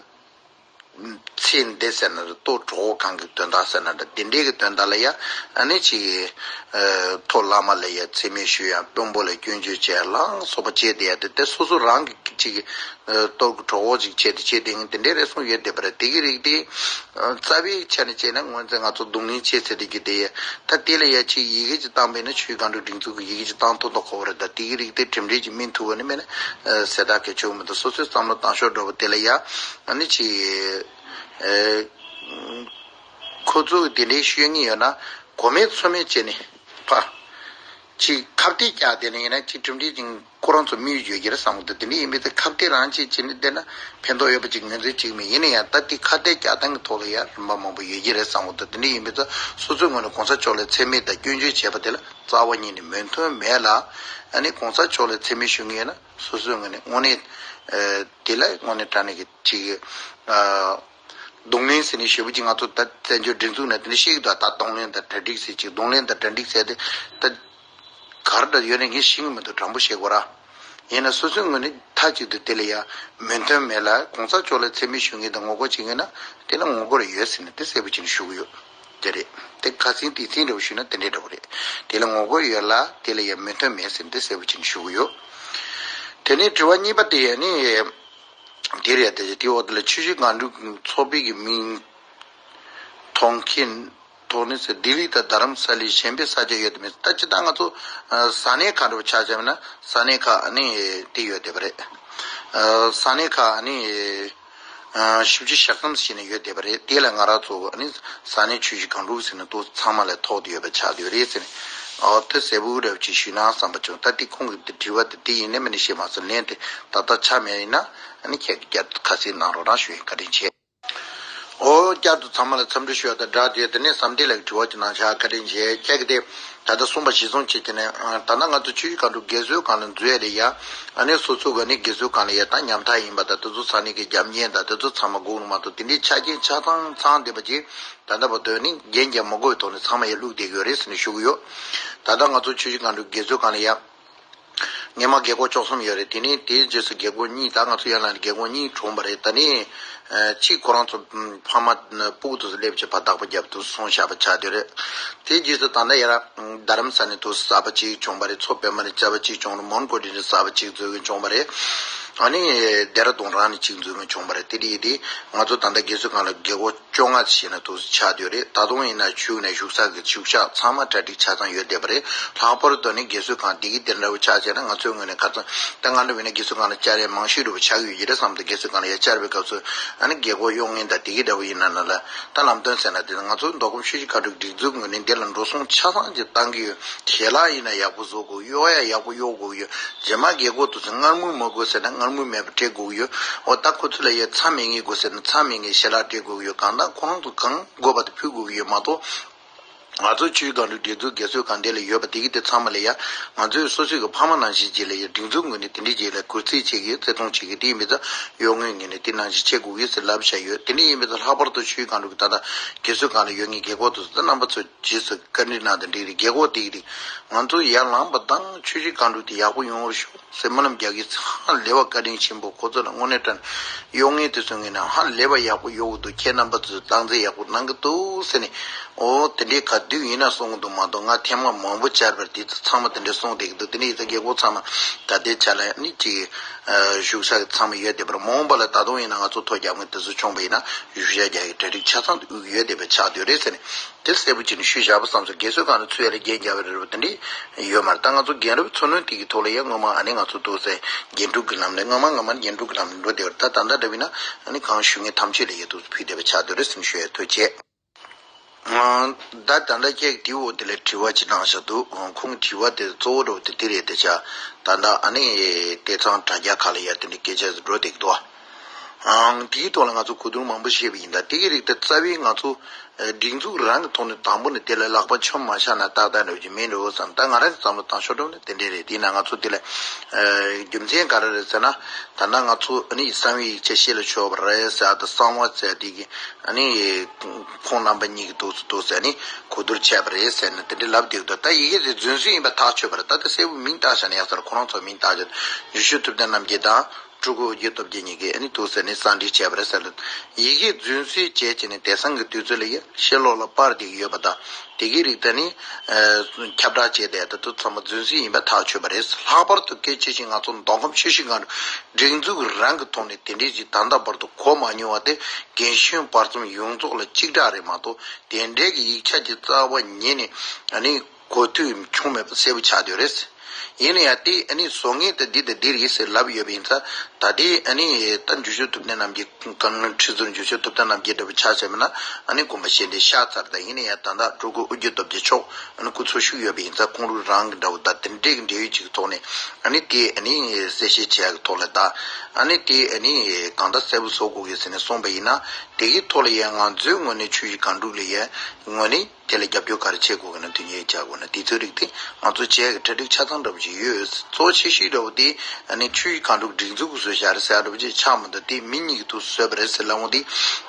ཚེ་འདི་ཟེར་ན་རེད། ལྟོ་གྲོགས་པོ་གང་གི་དོན་དག་ཟེར་ན་འདྲ་དེ་འདྲའི་གི་དོན་དག་ལ་ཡ་ཨ་ནི་ཅིག་ཨ་ཐོག་བླ་མ་ལ་ཡ་མཚན་སྨད་ཞུ་ཡ་དཔོན་པོ་ལ་སྐྱོན་བརྗོད་བྱས་ལ་སོགས་པ་བྱས་ཏེ་ཡ་དེ་དེ་སོ་སོ་རང་གི་ཅིག་ཨ་ལྟོ་གི་གྲོགས་པོ་ཅིག་བྱས་ཏེ་བྱས་ཏེ་དེ་འདྲའི་རེ་ཟུང་ཡོད་བསྡད་པ་རེད། དེ་གི་རིགས་དེ་ཨ་རྩ་བའི་ཆ་ནས་བྱས་ན་སྔོན་ཚེ་ང་ཚོ་གདོང་ལེན་བྱས་ཚེ་དེ་གི་དེ་ཡ། ད་དེ་ལ་ཡ་ཅིག་ཡི་གེ་ཅིག་བཏང་བས་ན་ཆོས་སྒང་དྲུག་སྒྲིག་འཛུགས་ཀྱི་ཡི་གེ་ཅིག་བཏང་ཐུབ་ཐུབ་ཁོ་བོ་རེད། ད་དེ་གི་རིགས་དེ་གྲུབ་འབྲས་ཅིག་སྨིན་ཐུབ་པ་ནི་མེད་ན་ཟེར་ད་གལ་ཆེ་བོ་མི་འདུག་སོ་སོའི་བསམ་བློ་བཏང་ཕྱོགས་འདྲ་བོ་དེ་ལ་ཡ་ཨ་ནི་ཅིག་ཨེ་ཁོ་ཚོ་གི་དེ་འདྲའི་ཤོད་ངེས་ཡོད་ན་གོ་མེད་ཚོར་མེད་བྱས་ནས་ཕ་ཅིག་ཁ་གཏད་བཀྱག་དེ་ནས་ཡིན་ན་ཅིག་གྲུབ་འབྲས་ཅིག་ཁོ་རང་ཚོ་དམིགས་ཡུལ་ཡོད་ཀྱི་རེད་བསམ་གི་འདུག་དེ་འདྲ་ཡིན་པའི་ཚེ་ཁ་གཏད་རང་བྱས་བྱས་ནས་བསྡད་ན་ཕན་ཐོགས་ཡོད་པ་ཅིག་ངོས་འཛིན་བྱེད་ཀྱི་མེད། ཡིན་ན་ཡང་ད་དེ་ཁ་གཏད་བཀྱག་སྟངས་ཀྱི་ཐོག་ལ་ཡང་རིམ་པ་མང་པོ་ཡོད་ཀྱི་རེད་བསམ་གི་འདུག་དེ་འདྲ་ཡིན་པའི་ཚེ་སོ་སོའི་ངོས་ནས་གོང་ས་མཆོག་ལ་མཚན་སྨད་དང་སྐྱོན་བརྗོད་བྱས་པ་དེ་ལ་རྩ་བ་ཉིད་ནས་མོས་མཐུན་མེད་ལ། ཨ་ནི་གོང་ས་མཆོག་ལ་མཚན་སྨད་ཞུ་མཁན་ཡོད་ན་སོ་སོའི་ངོས་ནས་དངོས་གནས་ཨ་དེ་ལ་དངོས་གནས་དྲང་གནས་ཀྱི་ཅིག་ཨ་གདོང་ལེན་ཟེར་ནས་ཞེ་པོ་ཅིག་ང་ཚོ་ད་བཙན་བྱོལ་སྒྲིག་འཛུགས་ནང་དེ་འདྲ་བཤད་ཀྱི་འདུག་ད་གདོང་ལེན་དང་གྲ་སྒྲིག་ཟེར་ཅིག་གདོང་ལེན་དང་གྲ་སྒྲིག་ཟེར་དེ་ད། ག་རེ་འདྲ་ཡོད་ནས་ངས་ཤེས་ཀྱི་མི་འདུག་དྲང་པོ་བཤད་དགོས་ར། ཡིན་ན་སོ་སོའི་ངོས་ནས་མཐའ་གཅིག་ཏུ་དེ་ལ་ཡ་མོས་མཐུན་མེད་ལ་གོང་ས་མཆོག་ལ་མཚན་སྨད་ཞུ་མཁན་དང་ངོ་རྒོལ་བྱེད་མཁན་ན་དེ་ལ་ངོ་རྒོལ་ཡོད་ཟེར་ནས་དེ་གསལ་པོ་བྱས་ནས་ཞུ་གི་ཡོད། དེ་རེད། དེ་ཁ་སང་དེ་སང་འདྲ་བོ་ཞུས་ན་དེ་འདྲའི་འདྲ་བོ་རེད། དེ་ལ་ངོ་རྒོལ་ཡོད་ལ་དེ་ལ་ཡང་མོས་མཐུན་མེད་ཟེར་འདི་གསལ་པོ་བྱས་ནས་ཞུ་གི་ཡོད། དེ་ནས་དྲི་བ་གཉིས་པ་དེ་ཡང་ནི། དེ་རེད་དེ་དེའི་འོག་དེ་ལ་ཆུ་བཞི་སྒང་དྲུག་ཚོགས་པའི་གི་མིང་ཐོག་མཁན་ཐོག་ནས་ཟེར་ལྡི་ལི་དང་རྡ་རམ་ས་ལའི་གཞན་པའི་ས་ཆ་ཡོད་དམ་མེད་ད་ཅི་ད་ང་ཚོ་ས་གནས་ཁག་འདྲ་བོ་ཆ་བཞག་ན་ས་གནས་ཁག་ནི་དེ་ཡོད་བསྡད་པ་རེད། ས་གནས་ཁག་ནི་བཞི་བཅུ་ཞེ་གསུམ་ཟེར་ནས་ཡོད་བསྡད་པ་རེད། དེ་ལ་ང་རང་ཚོ་ནི་ས་གནས་ཆུ་བཞི་སྒང་དྲུག་ཟེར་ནས་ཏོག་ཚང་མ་ལ་ཐོགས་ཏེ་ཡོད་པ་ཆགས་བསྡད་ཡོད་རེད་ཟེར་ནས་ཨོ་དེ་གསལ་པོ་འདྲ་བོ་ཅིག་ཞུས་ན་བསམ་པ་བྱུང་། ད་དེ་ཁོང་གི་དྲི་བ་དེ་དེ་ཡིན་ནམ་མིན་ནམ་ཤེས་མ་སོང་། ལན་དེ་ད་ལྟ་ཆགས་མེད་ཡིན་ན་ཨ་ནི་ཁྱེད་ཀྱིས་བསྐྱར་དུ་ཁ་གསལ་གནང་རོགས་གནང་ཞུ་ཡིན། བཀའ་དྲིན་ཆེ། ཨོ་བསྐྱར་དུ་ཚང་མ་ལ་འཚམས་འདྲི་ཞུ་ཡ་དང་སྦྲགས་དེ་དེ་ནས་བསམ་གཏན་ལགས་ཀྱི་དྲི་བ་ཅིག་གནང་ཤག་བཀའ་དྲིན་ཆེ། ཁྱེད་ཀྱིས་དེ་ད་ལྟ་གསུངས་པ་གཞིར་བཟུང་བྱས་ཀྱི་ནས་ད་ལྟ་ང་ཚོ་ཆུ་བཞི་སྒང་དྲུག་རྒན་གསོའི་སྒང་ལ་འཛུལ་ཡ་ལས་ཡ་ཨ་ནི་སོ་སོ་ག་ནི་རྒན་གསོའི་སྒང་ལ་ཡ་ད་ཉམ་ཐག་ཡིན་པ་དང་དེ་ཚོ་ཚང་ནི་གི་རྒྱབ་གཉེར་དང་དེ་ཚོ་ཚང་མ་དགོས་ནི་མ་གཏོགས་དེ་འདྲའི་ཆ་རྐྱེན་ཆ་ཚང་ཚང་བསྡད་པ་ཅིག་ད་ལྟ་བར་དུ་ནི་རྒྱན་རྒྱག་མ་དགོས་པའི་ཐོག་ནས་ཚང་མ་ཡར་བླུགས་བསྡད་ཀྱི་ཡོད་རེད་ཟེར་ནས་ཞུ་གི་ཡོད། ད་ལྟ་ང་ཚོ་ཆུ་བཞི་སྒང་དྲུག་རྒན་གསོའི་སྒང་ལ་ཡ། སྔས་མ་རྒན་གོག་བཅུ་གསུམ་ཡོད་རེད། དེ་ནས་དེའི་རྗེས་སུ་རྒན་གོག་གཉིས་ད་ང་ཚོ་ཡར་ལངས་ནས་རྒན་གོག་གཉིས་གྲོངས་པ་རེད། ད་ནི་གཅིག་ཁོ་རང་ཚོ་ཕ་མ་སྤུ་གུ་དུ་སླེབས་བྱས་ཕ་བདག་པོ་རྒྱབ་དུ་སོང་བཞག་པ་ཆགས་བསྡད་རེད། དེའི་རྗེས་སུ་ད་ལྟ་ཡར་རྡ་རམ་ས་ནས་དུ་གསར་པ་གཅིག་བྱུང་བ་རེད། མཚོ་པད་མ་ནས་གསར་པ་གཅིག་བྱུང་རེད། མོན་གྷོ་ཌི་ནས་གསར་པ་གཅིག་འཛུལ་མཁན་བྱུང་བ་རེད། ཨ་ནི་ལྡེ་ར་ལྡུན་རང་ནས་གཅིག་འཛུལ་མཁན་བྱུང་བ་རེད། དེ་དེ་ཡིན་དེ་ང་ཚོ་ད་ལྟ་རྒན་གསོའི་སྒང་ལ་རྒན་གོག་བཅོ་ལྔ་ཞིག་ན་དུ་ཆགས་བསྡད་རེད། ད་དུང་ཡིན་ན་ཆུ་ནས་བཞུགས་ས་གི་བཞུགས་ཤག་ཚང་མ་གྲ་སྒྲིག་ཆ་ཚང་ཡོད་བསྡད་པ་རེད། ལྷག་པར་དུ་ནི་རྒན་གསོའི་སྒང་འདི་གི་དེ་འདྲ་བོ་ཆགས་བྱས་ན་ང་ཚོའི་ངོས་ནས་ཁ་སང་ད་ང་འདྲ་བས་ན་རྒན་གསོའི་སྒང་ལ་བཅར་ཡ་མང་ཤོས་འདྲ་བོ་ཆགས་ཀྱི་ཡོད་ཀྱི་རེད་བསམ་སྟེ་རྒན་གསོའི་སྒང་ལ་ཡ་བཅར་བའི་སྐབས་སུ་ཨ་ནི་རྒན་གོག་གཡོག་མཁན་དང་དེ་གི་འདྲ་བོ་ཡིན་ན་ན་ལ་ད་ལམ་སྟོན་ཟེར་ན་དེ་ང་ཚོ་མདོ་ཁམས་ཆུ་བཞི་སྒང་དྲུག་སྒྲིག་འཛུགས་ངོས་ནས་འདི་ལ་འགྲོ་སོང་ཆ་ཚང་ཅིག་བཏང་གི་ཡོད། ཞལ་ལག་ཡིན་ན་ཡག་པོ་བཟོ་དགོས། གཡོག་ཡ་ཡག་པོ་གཡོག་དགོས་ཀྱི་ཡོད། རྗེས་མ་རྒན་གོག་དེ་ཚོ་མངར་མོ་མ་དགོས་ཟེར་ན་མངར་མོ་མེད་པ་སྤྲད་དགོས་ཀྱི་ཡོད། འོ་ད་ཁོ་ཚོ་ལ་ཡ་ཚྭ་མེད་མཁན་དགོས་ཟེར་ན་ཚྭ་མེད་མཁན་ཞལ་ལག་སྤྲད་དགོས་ཀྱི་ཡོད། གང་དང་ཁོ་རང་ཚོ་གང་དགོས་པ་དེ་ཕུལ་དགོས་ཀྱི་ཡོད་མ་གཏོགས། ང་ཚོ་ཆུ་བཞི་སྒང་དྲུག་སྒྲིག་འཛུགས་རྒན་གསོའི་སྒང་དེ་ལ་ཡོད་པ་དེ་གི་དེ་ཚང་མ་ལ་ཡ་ང་ཚོའི་སོ་སོའི་གི་ཕ་མ་ནང་བཞིན་ཅིག་ལ་ཡ་སྒྲིག་འཛུགས་ངོས་ནས་དེ་འདྲའི་ཅིག་ལ་སྐུར་རྩིས་བྱེད་ཀྱི་ཡོད། བརྩི་མཐོང་བྱེད་ཀྱི་དེ་ཡིན་པའི་ཚ་གཡོག་ངོས་ངོས་ནས་དེ་ནང་བཞིན་བྱེད་དགོས་ཀྱི་ཡོད་ཟེར་ལབ་བཞག་ཡོད། དེ་འདྲ་ཡིན་པའི་ཚ་ལྷག་པར་དུ་ཆུ་བཞི་སྒང་དྲུག་གི་ད་ལྟ་རྒན་གསོའི་སྒང་ལ་ཡོད་མཁན་རྒན་གོག་དེ་ཚོ་ད་རྣམ་པ་ཚོ་རྗེས་སུ་བཀའ་འདྲི་གནང་དང་འགྲིག་རེད། རྒན་གོག་དེ་གི་དེ་ང་ཚོ་ཡར་ལངས་པ་དང་ཆུ་བཞི་སྒང་དྲུག་དེ་ཡག་པོ་ཡོང་བར་ཤོག་ཟེར་སྨོན་ལམ་རྒྱག་གི་ཧ་ལས་པ་བཀའ་དྲིན་ཆེན་པོ། ཁོ་ཚོ་ལ་དངོས་གནས་དྲང་གཡོག་ངན་དེ་ཚོ་ངས་ན་ཧ་ལས་པ་ཡག་པོ་གཡོག་གི་འདུག་ཁྱེད་རྣམ་པ་ཚོས་སྟངས་འཛིན་ཡག་པོ་གནང་གི་འདུག་ཟེར་ནས་ཨོ་དེ་འདྲའི་ག་དུས་ཡིན་ན་གསུང་གི་འདུག་མ་གཏོགས་ང་ཐེངས་མ་མང་པོ་བཅར་བར་དེ་ཚོ་ཚང་མ་དེ་འདྲ་གསུང་བསྡད་ཀྱི་འདུག་དེ་ནས་ཡིན་ཙང་རྒན་གོག་ཚང་མ་ད་ལྟའི་ཆ་ལ་ནི་ཅིག་བཞུགས་ས་གི་ཚང་མ་ཡོད་བསྡད་པར་མ་འོངས་པ་ལ་ད་དུང་ཡིན་ན་ང་ཚོ་ཐོ་རྒྱག་མཁན་དེ་ཚོ་བྱུང་བ་ཡིན་ན་བཞུགས་ཤག་རྒྱག་གི་གྲ་སྒྲིག་ཆ་ཚང་དུ་དབུགས་ཡོད་བསྡད་པའི་ཆགས་སྡོད་རེད་ཟེར་ནས། དེ་གསལ་པོ་བྱས་ནས་ཞུས་བཞག་པ་བསམ་སོང་། རྒན་གསོའི་སྒང་ནས་ཚུར་ཡར་ལ་རྒྱན་རྒྱག་པའི་རེ་བ་དེ་འདྲ་ཡོད་མ་རེད། ད་ང་ཚོ་རྒན་རབས་འཚོ་སྣོན་དེ་གི་ཐོག་ལ་ཡང་སྔོན་མ་ཨ་ནི་ང་ཚོ་འདུག་སེ་རྒན་དྲུག་གི་ལམ་ལས་སྔོན་མ་སྔོན་མ་རྒན་དྲུག་གི་ལམ་ལས་འགྲོ་བསྡད་པ་རེད། ད་ད་ལྟ་འདྲ་བས་ན་ཨ་ནི་གང་ཞུ་མཁན་ཐམས་ཅད་ལ་ཡང་འདུག་སེ་ཕུལ་བསྡད་པ་ཆགས་སྡོད་རེད་ཟེར་ནས་ཞུ་ཡ་ཐུགས་རྗེ་ཆེ། ད་ད་ལྟ་ཁྱེད་ཀྱིས་དེའི་འོག་དེ་ལ་དྲི་བ་ཅིག་གནང་བཞག་འདུག་ཁོང་དྲི་བ་དེ་གཙོ་བོ་འདྲ་བོ་དེ་དེ་རེད་དེ་ཆ། ད་ལྟ་ཨ་ནི་དེ་ཚང་དྲ་རྒྱ་ཁག་ལ་ཡ་དེ་འདྲའི་སྐད་ཆ་ཟིག་འགྲོ་བསྡད་ཀྱི་འདུག་ཨང་། དེའི་ཐོག་ལ་ང་ཚོ་གོ་བསྡུར་མང་པོ་བྱས་པ་ཡིན། ད་དེ་གི་རིགས་དེ་རྩ་བའི་ང་ཚོ་སྒྲིག་འཛུགས་རང་གི་ཐོག་ནས་དང་པོ་ནས་དེ་ལ་ལག་པ་མཆོང་མ་བཞག་ན་ཏག་ཏག་འགྲོ་རྒྱུ་མིན་འགྲོ་བསམ། ད་ང་རང་གི་བསམ་བློ་བཏང་ཕྱོགས་འགྲོ་ན་དེ་འདྲས་རེད། དེས་ན་ང་ཚོ་དེ་ལ་རྒྱུ་མཚན་ག་རེ་རེད་ཟེར་ན། ད་ལྟ་ང་ཚོ་ཨ་ནི་གསང་བའི་ཡིག་ཆ་ཤེས་ལ་ཆོག་པ་རེད་ཟེར། ད་གསང་བ་ཟེར་དེ་གི་ཨ་ནི་ཁོང་རྣམ་པ་གཉིས་ཀྱི་འདུག་སེ་འདུག་སེ་ཨ་ནི་གོ་བསྡུར་བྱས་པ་རེད་ཟེར་ནས་དེ་འདྲས་ལབ་བསྡད་འདུག་ད་ཡི་གེ་དེ་རྫུན་བཟོ་ཡིན་པ་ཐག་ཆོད་པ་རེད། ད་ལྟ་གསལ་པོ་མིང་བཏགས་བཞག་ན་ཡག་ས་རེད། ཁོ་རང་ཚོ་མིང་བཏགས་བཞག་འཇུ་ཆོས་ཐུབ་བསྟན་རྣམ་རྒྱལ་དང་། སྤྲུལ་སྐུ་ཨོ་རྒྱན་སྟོབས་རྒྱལ་གཉིས་ཀས་ཨ་ནི་འདུག་ཟེར་ནས་གསང་འགྲེལ་བྱས་པ་རེད་ཟེར་ལ། ཡི་གེ་རྫུན་བཟོས་བྱས་བྱས་ནས་དེང་སང་གི་དུས་ཚོད་ལ་ཡ་ཕྱི་ལོགས་ལ་པར་དེ་གི་ཡོད་པ་དང་དེ་གི་རིགས་ད་ནི་ཁྱབ་བསྒྲགས་བྱས་ཏེ་ད་དུང་ཚང་མ་རྫུན་བཟོས་ཡིན་པ་ཐག་ཆོད་པ་རེད། ལྷག་པར་དུ་གལ་ཆེ་ཤོས་ང་ཚོ་མདོ་ཁམས་ཆུ་བཞི་སྒང་དྲུག་སྒྲིག་འཛུགས་རང་གི་ཐོག་ནས་དེ་འདྲའི་ཞིག་ད་ལྟ་བར་དུ་གོ་མ་མྱོང་བ་དེ་རྒན་གཞོན་བར་གསུམ་ཡོངས་རྫོགས་ལ་གཅིག་སྒྲིལ་རེད་མ་གཏོགས་དེ་འདྲའི་གི་ཡིག་ཆ་གི་རྩ་བ་ཉིད་ནས་ཨ་ནི། གོ་ཐོས་བྱུང་མེད་པ་གསལ་པོ་ཆགས་བསྡད་རེད། ཡིན་ན་ཡང་དེ་ཨ་ནི་བཟོ་མཁན་དེ་འདི་དང་འདི་རེད་ཟེར་ལབ་ཡོད་པ་ཡིན་ཙང་ད་དེ་ཨ་ནི་ད་འཇུ་ཆོས་ཐུབ་བསྟན་རྣམ་རྒྱལ་གང་ཁྲི་ཟུར་འཇུ་ཆོས་ཐུབ་བསྟན་རྣམ་རྒྱལ་འདྲ་བོ་ཆགས་བྱས་མིན་ན་ཨ་ནི་དགོངས་པ་བཞེས་འདི་ཤག་ཚར། ད་ཡིན་ན་ཡང་ད་ལྟ་སྤྲུལ་སྐུ་ཨོ་རྒྱན་སྟོབས་རྒྱལ་མཆོག་ཨ་ནི་སྐུ་འཚོ་བཞུགས་ཡོད་པ་ཡིན་ཙང་ཁོང་རང་རང་གི་འདྲ་བོ་ད་དེ་འདྲའི་གི་འབྲེལ་ཡོད་ཅིག་གི་ཐོག་ནས་ཨ་ནི་དེ་ཨ་ནི་གསལ་བཤད་བྱེད་ཡག་གི་ཐོག་ལ་ད་ཨ་ནི་དེ་ཨ་ནི་གང་ལྟར་གསལ་པོ་བཟོ་དགོས་ཀྱི་ཟེར་ནས་གསུངས་པ་ཡིན་ན་དེ་གི་ཐོག་ལ་ཡང་ང་ཚོའི་ངོས་ནས་ཆུ་བཞི་སྒང་དྲུག་ལ་ཡང་ངོས་ནས། དེ་ལ་རྒྱབ་སྐྱོར་ག་རེ་བྱེད་དགོས་ཀྱི་ན་དོན་གཉེར་བྱ་དགོས་ན་དེ་ཚོའི་རིགས་དེ་ང་ཚོ་བྱས་ཀྱི་གྲ་སྒྲིག་ཆ་ཚང་ འདྲ་པོ་ཅིག་ཡོད། གཙོ་ཆེ་ཤོས་འདྲ་པོ་དེ་ཨ་ནི་ཆུ་བཞི་སྒང་དྲུག་སྒྲིག་འཛུགས་ཀྱིས་བཟོས་བཞག་རེད་ཟེར་འདྲ་པོ་ཅིག་ཆགས་མི་འདུག་དེ་མི་གཉིས་ཀྱིས་ཐུགས་བཟོས་པ་རེད་ཟེར་ལབ་འོང་དུས།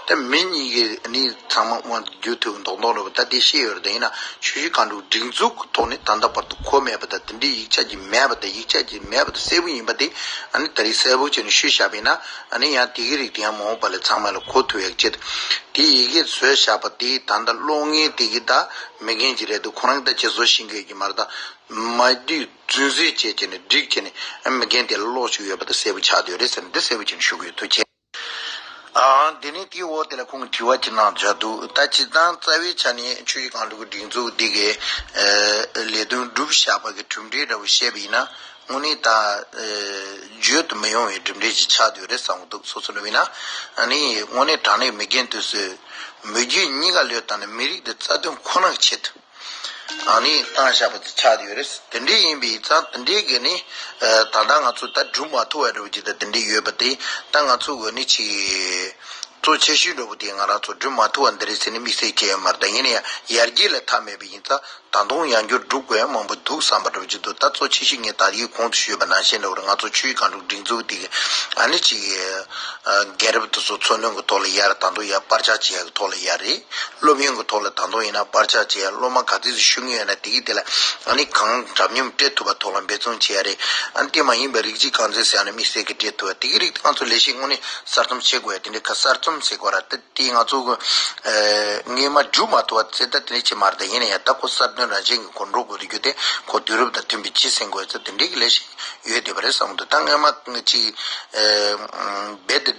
ད་མི་གཉིས་ཀྱིས་ཨ་ནི་ཚང་མ་དབང་དུ་བསྒྱུར་ཐུབ་མདོག་མདོག་འདྲ་པོ་ད་དེ་བཤད་ཡོད་རེད། ད་ཡིན་ན་ཆུ་བཞི་སྒང་དྲུག་སྒྲིག་འཛུགས་ཀྱི་ཐོག་ནས་ད་ལྟ་བར་དུ་གོ་མེད་པ་དང་། དེ་འདྲའི་ཡིག་ཆ་ཅིག་མེད་པ་དང་། ཡིག་ཆ་ཅིག་མེད་པ་དང་གསལ་པོ་ཡིན་པ་དེ་ཨ་ནི་ད་རེས་གསལ་པོ་བྱས་ནས་ཤོད་བཞག་པ་ཡིན་ན། ཨ་ནི་ཡང་དེ་གི་རིགས་དེ་ཡང་མ་འོངས་པ་ལ་ཚང་མ་ལ་གོ་ཐུབ་ཡག་ཆེད། དེ་ཡི་གེ་བཟོས་བཞག་པ་དེ་ད་ལྟ་གློག་བརྙན་དེ་གི་ད་མེད་མཁན་ཅིག་རེད་འདུག་ཁོ་རང་ད་བྱེད་སྲོལ་ཤེས་མཁན་གྱི་མ་རེད། ད་མ་བསྡུས་རྫུན་བཟོས་བྱས་བྱས་ནས་སྒྲིག་བྱས་ནས་མེད་མཁན་དེ་ལ་ཀློག་བཅུག་ཡོད་པ་དེ་གསལ་པོ་ཆགས་བསྡད་ཡོད་རེད་ཟེར་ནས་འདི་གསལ་པོ་བྱས་ནས་ཞུ་གི་ཡོད། ཐུགས་རྗེ་ཆེ། ཨ། དེ་ནས་དེའི་འོག་དེ་ལ་ཁོང་གིས་དྲི་བ་ཅིག་གནང་བཞག་འདུག་ད་སྤྱིར་བཏང་རྩ་བའི་ཆ་ནས་ཆུ་བཞི་སྒང་དྲུག་གི་སྒྲིག་འཛུགས་འདི་གའི་ལས་དོན་བསྒྲུབས་བཞག་པ་གི་གྲུབ་འབྲས་འདྲ་བོ་བཤད་པ་ཡིན་ན། དངོས་གནས་ད་བརྗོད་དུ་མི་ཡོང་བའི་གྲུབ་འབྲས་ཅིག་ཆགས་བསྡད་ཡོད་རེད་བསམ་གྱི་འདུག་སོ་སོ་ནས་ཡིན་ན། ཨ་ནི་དངོས་གནས་དྲང་གནས་མི་རྒན་དུས་སུ་མི་རྒྱུད་གཉིས་ཀ་ལོས་བཏང་ནས་མི་རིགས་འདི་རྩ་དོན་ཁོ་ནའི་ཆེད་དུ་ཨ་ནི་བཏང་བཞག་པ་ཅིག་ཆགས་བསྡད་ཡོད་རེད། དེ་འདྲ་ཡིན་པའི་ཙང་དེ་འདྲའི་གི་ནི་ད་ལྟ་ང་ཚོ་ད་སྒྲུབ་མ་ཐུབ་པ་འདྲ་བོ་ཅིག་ད་དེ་འདྲ་ཡོད་པ་དེ་ད་ང་ཚོ་གི་ནི་ཅིག་གཙོ་ཆེ་ཤོས་འདྲ་བོ་དེ་ང་རང་ཚོ་སྒྲུབ་མ་ཐུབ་པ་འདི་རེད་ཟེར་ནས་དམིགས་བསལ་གང་ཡང་མ་རེད། ད་ཡིན་ན་ཡང་ཡར་རྒྱས་ལ་མཐའ་མེད་པ་ཡིན་ཙང་ད་དུང་ཡང་བསྐྱར་སྒྲུབ་དགོས་ཡ་མང་པོ་འདུག་བསམ་པ་འདྲ་བོ་ཅིག་འདུག་ད་གཙོ་ཆེ་ཤོས་ངས་ད་ཡིག་གོང་དུ་ཞུས་པ་ནང་བཞིན་འདྲ་བོ་རེད། ང་ཚོ་ཆུ་བཞི་སྒང་དྲུག་སྒྲིག་འཛུགས་དེ་གི་ཨ་ནི་ཅིག་རྒན་རབས་དེ་ཚོ་འཚོ་སྣོན་གྱི་ཐོག་ལ་ཡར་ད་དུང་ཡར་སྤར་ཆ་བྱེད་ཡ་གི་ཐོག་ལ་ཡར་རེད། སློབ་ཡོན་གྱི་ཐོག་ལ་ད་དུང་ཡིན་ན་སྤར་ཆ་བྱེད་ཡ། སློབ་མ་ག་ཚོད་ཅིག་ཤོར་མཁན་ཡོད་ན་དེ་གི་དེ་ལ་ཨ་ནི་གང་འདྲ་མཉམ་སྤྲད་ཐུབ་པ་ཐོག་ལ་འབད་བརྩོན་བྱེད་ཡ་རེད། ཨ་ནི་དེ་མ་ཡིན་པའི་རིགས་གཅིག་རྐང་འཛིན་ཟེར་ཡ་ནི་དམིགས་བསལ་གྱི་སྤྲད་ཐུབ་པ་དེ་གི་རིགས་དེ་ང་ཚོ་ལས་གཞི་དངོས་གནས་གསར་རྩོམ་བྱེད་དགོས་ཡ་དེ་འདྲའི་ག་གསར་རྩོམ་ཟེར་དགོས་ར། དེ་དེ་ང་ཚོ་གི་ཨ་སྔས་མ་སྒྲུབ་མ་ཐུབ་པ་ཚེ་ད་དེ་འདྲ་ཅིག་མ་རེད། ད་ཡིན་ན་ཡང་ད་ཁོ་གསར་གཏོད་རང་བཞིན་གྱི་ཁོ་འགྲོ་དགོས་རེད། རྒྱུ་དེ་ཁོ་དུས་རབས་དང་མཐུན་པའི་ཅིག་ཟེར་དགོས་ཚེ་དེ་འདྲའི་གི་ལས་གཞི་ཡོད་བསྡད་པ་རེད་བསམ་འདུག་ད་སྔས་མ་ཅིག་ཨ་རྦད་དེ་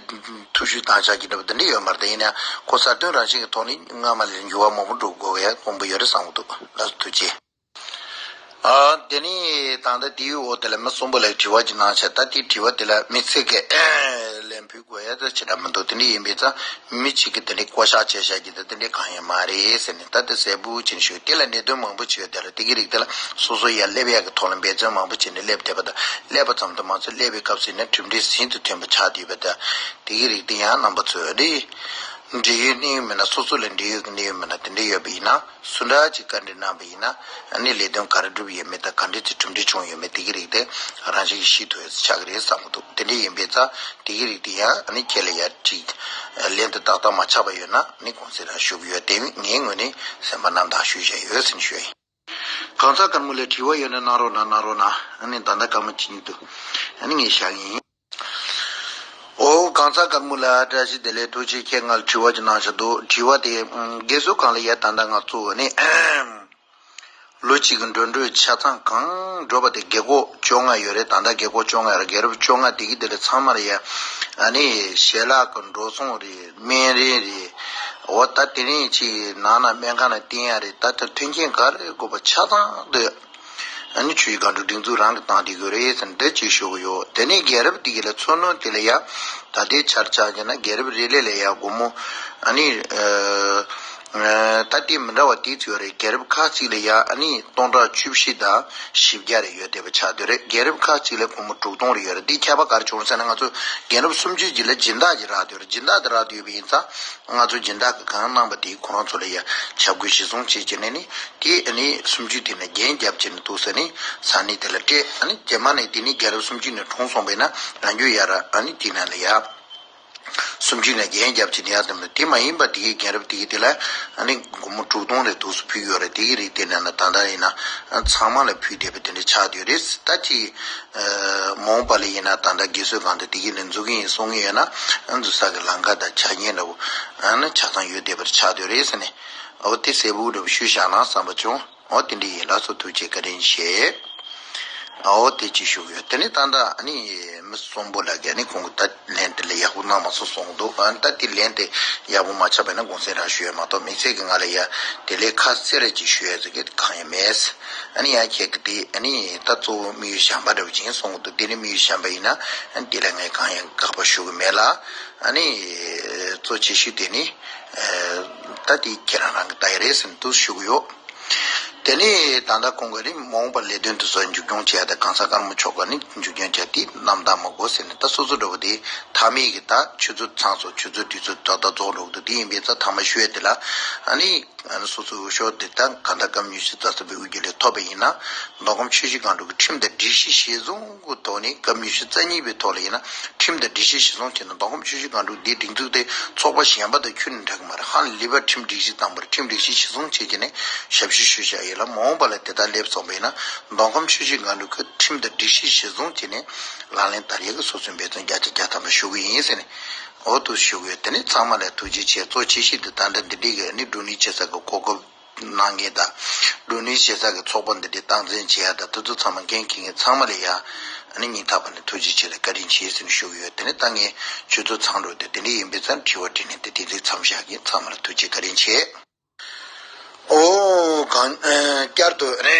ཐུགས་ཞུ་བཏང་བཞག་གི་འདྲ་པོ་དེ་འདྲ་ཡོད་མ་རེད། ད་ཡིན་ན་ཡང་ཁོ་གསར་གཏོད་རང་བཞིན་གྱི་ཐོག་ནས་སྔ་མ་ལས་འགྱུར་བ་མང་པོ་འགྲོ་དགོས་ཡ་དགོངས་པ་ཡོད་རེད་བསམ་འདུག་ལགས་སོ། ཐུགས་རྗེ་ཆེ། ཨ། དེ་ནས་ད་ལྟ་དེའི་འོག་དེ་ལ་མི་གསུམ་པོ་ལ་དྲི་བ་ཅིག་གནང་བྱས། ད་དེའི་དྲི་བ་དེ་ལ་དམིགས་བསལ་གྱི་ལན་ཕུལ་དགོས་ཡ་ད་ཅི་འདྲ་མི་འདུག་དེ་འདྲ་ཡིན་པའི་ཙང་མི་གཅིག་གིས་དེ་འདྲའི་བསྐོ་བཞག་བྱས་བཞག་གི་ད་དེ་འདྲའི་གང་ཡང་མ་རེད་ཟེར་ནས་ད་དེ་གསལ་པོ་བྱས་ནས་ཞུ། དེ་ལ་གནད་དོན་མང་པོ་ཅིག་ཡོད། དེ་ལ་དེ་གི་རིགས་དེ་ལ་སོ་སོ་ཡར་སླེབས་ཡག་གི་ཐོག་ལ་འབད་བརྩོན་མང་པོ་བྱས་ནས་སླེབས་བསྡད་པ་དང་། སླེབས་པ་ཙམ་དུ་མ་ཚད་སླེབས་པའི་སྐབས་སུ་ཡིན་ན་གྲུབ་འབྲས་ཟིན་དུ་ཐོན་པ་ཆགས་བསྡད་པ་དང་། དེ་གི་རིགས་དེ་ཡང་རྣམ་པ་ཚོས་རེད། འབྲེལ་ཡོད་གནས་ཡོད་མེད་ན། སོ་སོ་ལ་འབྲེལ་ཡོད་ཀྱི་གནས་ཡོད་མེད་ན། དེ་འདྲ་ཡོད་པ་ཡིན་ན། སུ་འདྲ་ཅིག་བཀའ་འདྲི་གནང་པ་ཡིན་ན། ཨ་ནི་ལས་དོན་ག་རེ་བསྒྲུབས་ཡོད་མེད་དང་། ག་འདྲ་ཅིག་གྲུབ་འབྲས་བྱུང་ཡོད་མེད་དེ་གི་རིགས་དེ་རང་བཞིན་གྱིས་ཤེས་ཐུབ་ཡ་ཆགས་ཀྱི་རེད་བསམ་གྱི་འདུག་དེ་འདྲ་ཡིན་པའི་ཙང་དེ་གི་རིགས་དེ་ཡང་ཨ་ནི་ཁྱེད་ལ་ཡར་ཅིག་ལན་དེ་ཏག་ཏག་མ་ཆགས་པ་ཡོད་ན་ཨ་ནི་དགོངས་སེལ་རང་ཞུ་གི་ཡོད། དེ་ངའི་ངོས་ནས་སེམས་པ་རྣམ་དག་ཞུས་བཞག་ཡོད་ཟེར་ནས་ཞུ་ཡ་ཡིན། གང་ཟག་དཀར་མོ་ལ་དྲི་བ་ཡོད་ན་གནང་རོགས་གནང་། གནང་རོགས་གནང་། ཨ་ནི་ད་ལྟ་སྐར་མ་གཅིག་གཉིས་འདུག་ཨ་ནི་ངས་བཞག་གི་ཡིན། ཨོ། གང་ཟག་དཀར་མོ་ལ་བཀྲ་ཤིས་བདེ་ལེགས། ཐུགས་རྗེ་ཆེ། ཁྱེད་ང་ལ་དྲི་བ་ཅིག་གནང་བཞག་འདུག་དྲི་བ་དེ་ཨམ། རྒས་གསོ་ཁང་ལ་ཡ་ད་ལྟ་ང་ཚོ་ནི་ལོ་གཅིག་གི་འགྲོ་གྲོན་ཆ་ཚང་གང་འགྲོ་བ་དེ་རྒས་འཁོགས་བཅོ་ལྔ་ཡོད་རེད། ད་ལྟ་རྒས་འཁོགས་བཅོ་ལྔ་ཡོད་རེད། རྒན་རབས་བཅོ་ལྔ་དེ་གི་དེ་ལ་ཚང་མར་ཡ་ཨ་ནི་ཞལ་ལག་གི་འགྲོ་སོང་རེད། སྨན་རིན་རེད། འོ་ད་དེ་རིང་ཅིག་ནང་ན་སྨན་ཁང་ནང་བསྟེན་ཡ་རེད། ད་ལྟ་མཐུན་རྐྱེན་ག་རེ་དགོས་པ་ཆ་ཚང་འདོད། ཨ་ནི་ཆུ་བཞི་སྒང་དྲུག་སྒྲིག་འཛུགས་རང་གིས་བཏང་བསྡད་ཡོད་རེད་ཟེར་འདི་ཅིག་ཞུ་གི་ཡོད། དེ་ནས་རྒན་རབས་དེ་གི་ལ་འཚོ་སྣོན་དེ་ལ་ཡ་ད་ལྟའི་ཆར་ཆ་བྱས་ན་རྒན་རབས་རེ་རེ་ལ་ཡ་སྒོར་མོ་ཨ་ནི་ཨ་ད་ལྟའི་མི་འདྲ་བ་དེ་ཚོ་ཡོད་རེད། རྒན་རབས་ཁག་ཅིག་ལ་ཡ་ཨ་ནི་སྟོང་ཕྲག་བཅུ་བཞི་དང་བཞི་བརྒྱ་རེ་ཡོད་བསྡད་པ་ཆགས་བསྡད་རེད། རྒན་རབས་ཁག་ཅིག་ལ་སྒོར་མོ་དྲུག་སྟོང་རེ་ཡོད་རེད། དེ་ཁྱད་པར་ག་རེ་བྱུང་ཟེར་ན་ང་ཚོ་རྒན་རབས་སུམ་ཅུ་ཅིག་ལ་སྦྱིན་བདག་ཅིག་རག་བསྡད་ཡོད་རེད། སྦྱིན་བདག་དེ་རག་བསྡད་ཡོད་པ་ཡིན་ཙང་། ང་ཚོ་སྦྱིན་བདག་གིས་གང་གནང་པ་དེ་ཁོ་རང་ཚོ་ལ་ཡ་ཆབ་གུ་གཞི་བཟུང་བྱས་བྱས་ནས་ནི་དེ་ཨ་ནི་སུམ་ཅུ་དེ་ནས་རྒྱན་རྒྱབ་བྱས་ནས་འདུག་ས་ནི་ས་གནས་དེ་ལ་སྤྲད། ཨ་ནི་རྗེས་མ་ནས་དེ་ནི་རྒན་རབས་སུམ་ཅུ་ནས་གྲོངས་སོང་པས་ན་རང་རྒྱུད་ཡ་ར་ཨ་ནི་དེ་ན་ལ་ཡ་སུམ་ཅུ་ནས་རྒྱན་རྒྱབ་བྱས་ནས་ཡ་དེ་མ་དེ་མ་ཡིན་པ་དེ་གི་རྒན་རབས་དེ་གི་དེ་ལ་ཨ་ནི་སྒོར་མོ་དྲུག་སྟོང་རེ་འདུག་སུ་ཕུལ་ཡོད་རེད། དེ་གི་རིགས་དེ་ནས་ན་ད་ལྟ་ཡིན་ན་ཚང་མ་ལ་ཕུལ་བསྡད་པ་དེ་འདྲ་ཆགས་བསྡད་ཡོད་རེད། ད་ཅི་མ་འོངས་པ་ལ་ཡིན་ན་ད་ལྟ་རྒས་གསོ་ཁང་དང་དེ་གི་ནས་འཛུགས་ཀྱི་ཡིན་གསུང་གི་ཡོད་ན་འཛུགས་ས་གི་ལམ་ཁ་དང་ཆ་རྐྱེན་འདྲ་བོ་ཨ་ནི་ཆ་ཚང་ཡོད་བསྡད་པར་ཆགས་བསྡད་རེད་ཟེར་ནས། འོ་དེ་གསལ་པོ་འདྲ་བོ་ཞུས་བཞག་ན་བསམ་པ་བྱུང་། འོ་དེ་འདྲ་ཡིན། ལགས་སོ། ཐུགས་རྗེ་བཀའ་དྲིན་ཆེ། འོ་དེ་ཅིག་ཞུ་གི་ཡོད། དེ་ནས་ད་ལྟ་ཨ་ནི་མི་གསུམ་པོ་ལ་གི་ཨ་ནི་ཁོང་གི་ད་ལན་དེ་ལ་ཡག་པོ་གནང་མ་སོང་གསུངས་འདུག་ཨ་ནི་ད་དེ་ལན་དེ་ཡག་པོ་མ་ཆགས་པ་ཡིན་ན་དགོངས་སེལ་རང་ཞུ་ཡ་མ་གཏོགས་དམིགས་བསལ་གྱི་ང་ལ་ཡ་དེ་ལས་ཁ་གསལ་རེ་ཅིག་ཞུ་ཡ་ཟེར་གི་གང་ཡང་མེད། ཨ་ནི་ཡང་ཁྱེད་ཀྱི་དེ་ཨ་ནི་ད་གཙོ་བོ་དམིགས་ཡུལ་གཞན་པ་འདྲ་བོ་ཅིག་ཡིན་གསུངས་འདུག་དེ་ནི་དམིགས་ཡུལ་གཞན་པ་ཡིན་ན་ཨ་ནི་དེ་ལ་ངས་གང་ཡང་དགག་པ་ཞུ་གི་མེད་ལ། ཨ་ནི་གཙོ་ཆེ་ཤོས་དེ་ནི་ད་དེ་ཁྱེད་རང་རང་གི་ལྟ་ཡ་རེད་ཟེར་ནས་འདུག་ཞུ་གི་ཡོད། དེ་ནས་ད་ལྟ་ཁོང་གིས་ནི་མ་འོངས་པར་ལས་དོན་དེ་ཚོ་མཇུག་སྐྱོང་བྱས་ཏེ་གང་ཟག་དཀར་མོ་མཆོག་གིས་ནི་མཇུག་སྐྱོང་བྱས་ཏེ་རྣམ་དག་མ་དགོས་ཟེར་ནས། ད་སོ་སོ་འདྲ་བོ་དེ་མཐའ་མའི་གི་ད་ཆུ་ཚོད་ཚང་སོང་། ཆུ་ཚོད་དུས་ཚོད་ད་ལྟ་རྫོགས་འགྲོ་གི་འདུག་དེ་ཡིན་པའི་ཚེ་མཐའ་མ་ཞུ་ཡས་དེ་ལ་ཨ་ནི་ཨ་ནི་སོ་སོའི་འོས་ཤོག་དེ་ད་གང་ལྟར་སྐབས་ཉི་ཤུ་རྩ་གསུམ་པའི་དབུས་རྒྱུན་ལས་ཐོབ་པ་ཡིན་ན། མདོ་ཁམས་ཆུ་བཞི་སྒང་དྲུག་གི་ཁྲིམས་དང་སྒྲིག་གཞི་གཞིར་བཟུང་གི་ཐོག་ནས། སྐབས་ཉི་ཤུ་རྩ་གཉིས་པའི་ཐོག་ལ་ཡིན་ན་ཁྲིམས་དང་སྒྲིག་གཞི་གཞིར་བཟུང་བྱས་ནས། མདོ་ཁམས་ཆུ་བཞི་སྒང་དྲུག་འདིའི་སྒྲིག་འཛུགས་དེ་ཚོགས་པ་གཞན་པ་དང་ཁྱོན་ནས་འདྲ་གི་མ་རེད། ཧ་ལས་པའི་ཁྲིམས་སྒྲིག་གཞི་དང་པོར་ཁྲིམས་སྒྲིག་གཞི་གཞིར་བཟུང་བྱས་བྱས་ནས་ཞབས་ཞུ་ཞུ་བྱ་ཡིན་ལ། མ་འོངས་པ་ལ་དེ་ལྟར་སླེབས་སོང་བ་ཡིན་ན། མདོ་ཁམས་ཆུ་བཞི་སྒང་དྲུག་གི་ཁྲིམས་དང་སྒྲིག་གཞི་གཞིར་བཟུང་བྱས་ནས་ལག་ལེན་བསྟར་ཡས་ཀྱི་སོ་སོའི་འབད་བརྩོན་བརྒྱ་ཆ་བརྒྱ་ཐམ་པ་ཞུ་གི་ཡིན་ཟེར་ནས། འོ་དུ་ཞུ་གི་ཡོད། དེ་ནས་ཚང་མ་ལ་ཐུགས་རྗེ་ཆེ། གཙོ་ཆེ་ཤོས་དེ་ད་ལྟ་འདི་འདྲའི་གི་ནི་བགྲོ་གླེང་བྱེད་ས་གི་གོ་སྐབས་གནང་མཁན་དང་། བགྲོ་གླེང་བྱེད་ས་གི་ཚོགས་པ་འདི་འདྲའི་སྟངས་འཛིན་བྱེད་ཡ་དང་། དེ་ཚོ་ཚང་མ་འགན་འཁྱེར་མཁན་ཚང་མ་ལ་ཡ་ཨ་ནི་སྙིང་ཐག་པ་ནས་ཐུགས་རྗེ་ཆེ་དང་བཀའ་དྲིན་ཆེ་ཟེར་ནས་ཞུ་གི་ཡོད། དེ་ནས་ད་ངས་ཆུ་ཚོད་ཚང་འགྲོ་དེ་དེ་འདྲ་ཡིན་པའི་ཚེ་དྲི་བ་དྲིས་ལན་དེ་དེ་འདྲའི་མཚམས་བཞག་གི། ཚང་མ་ལ་ཐུགས་རྗེ་བཀའ་དྲིན་ཆེ། ཨོ་གང་ཨ་བསྐྱར་དུ་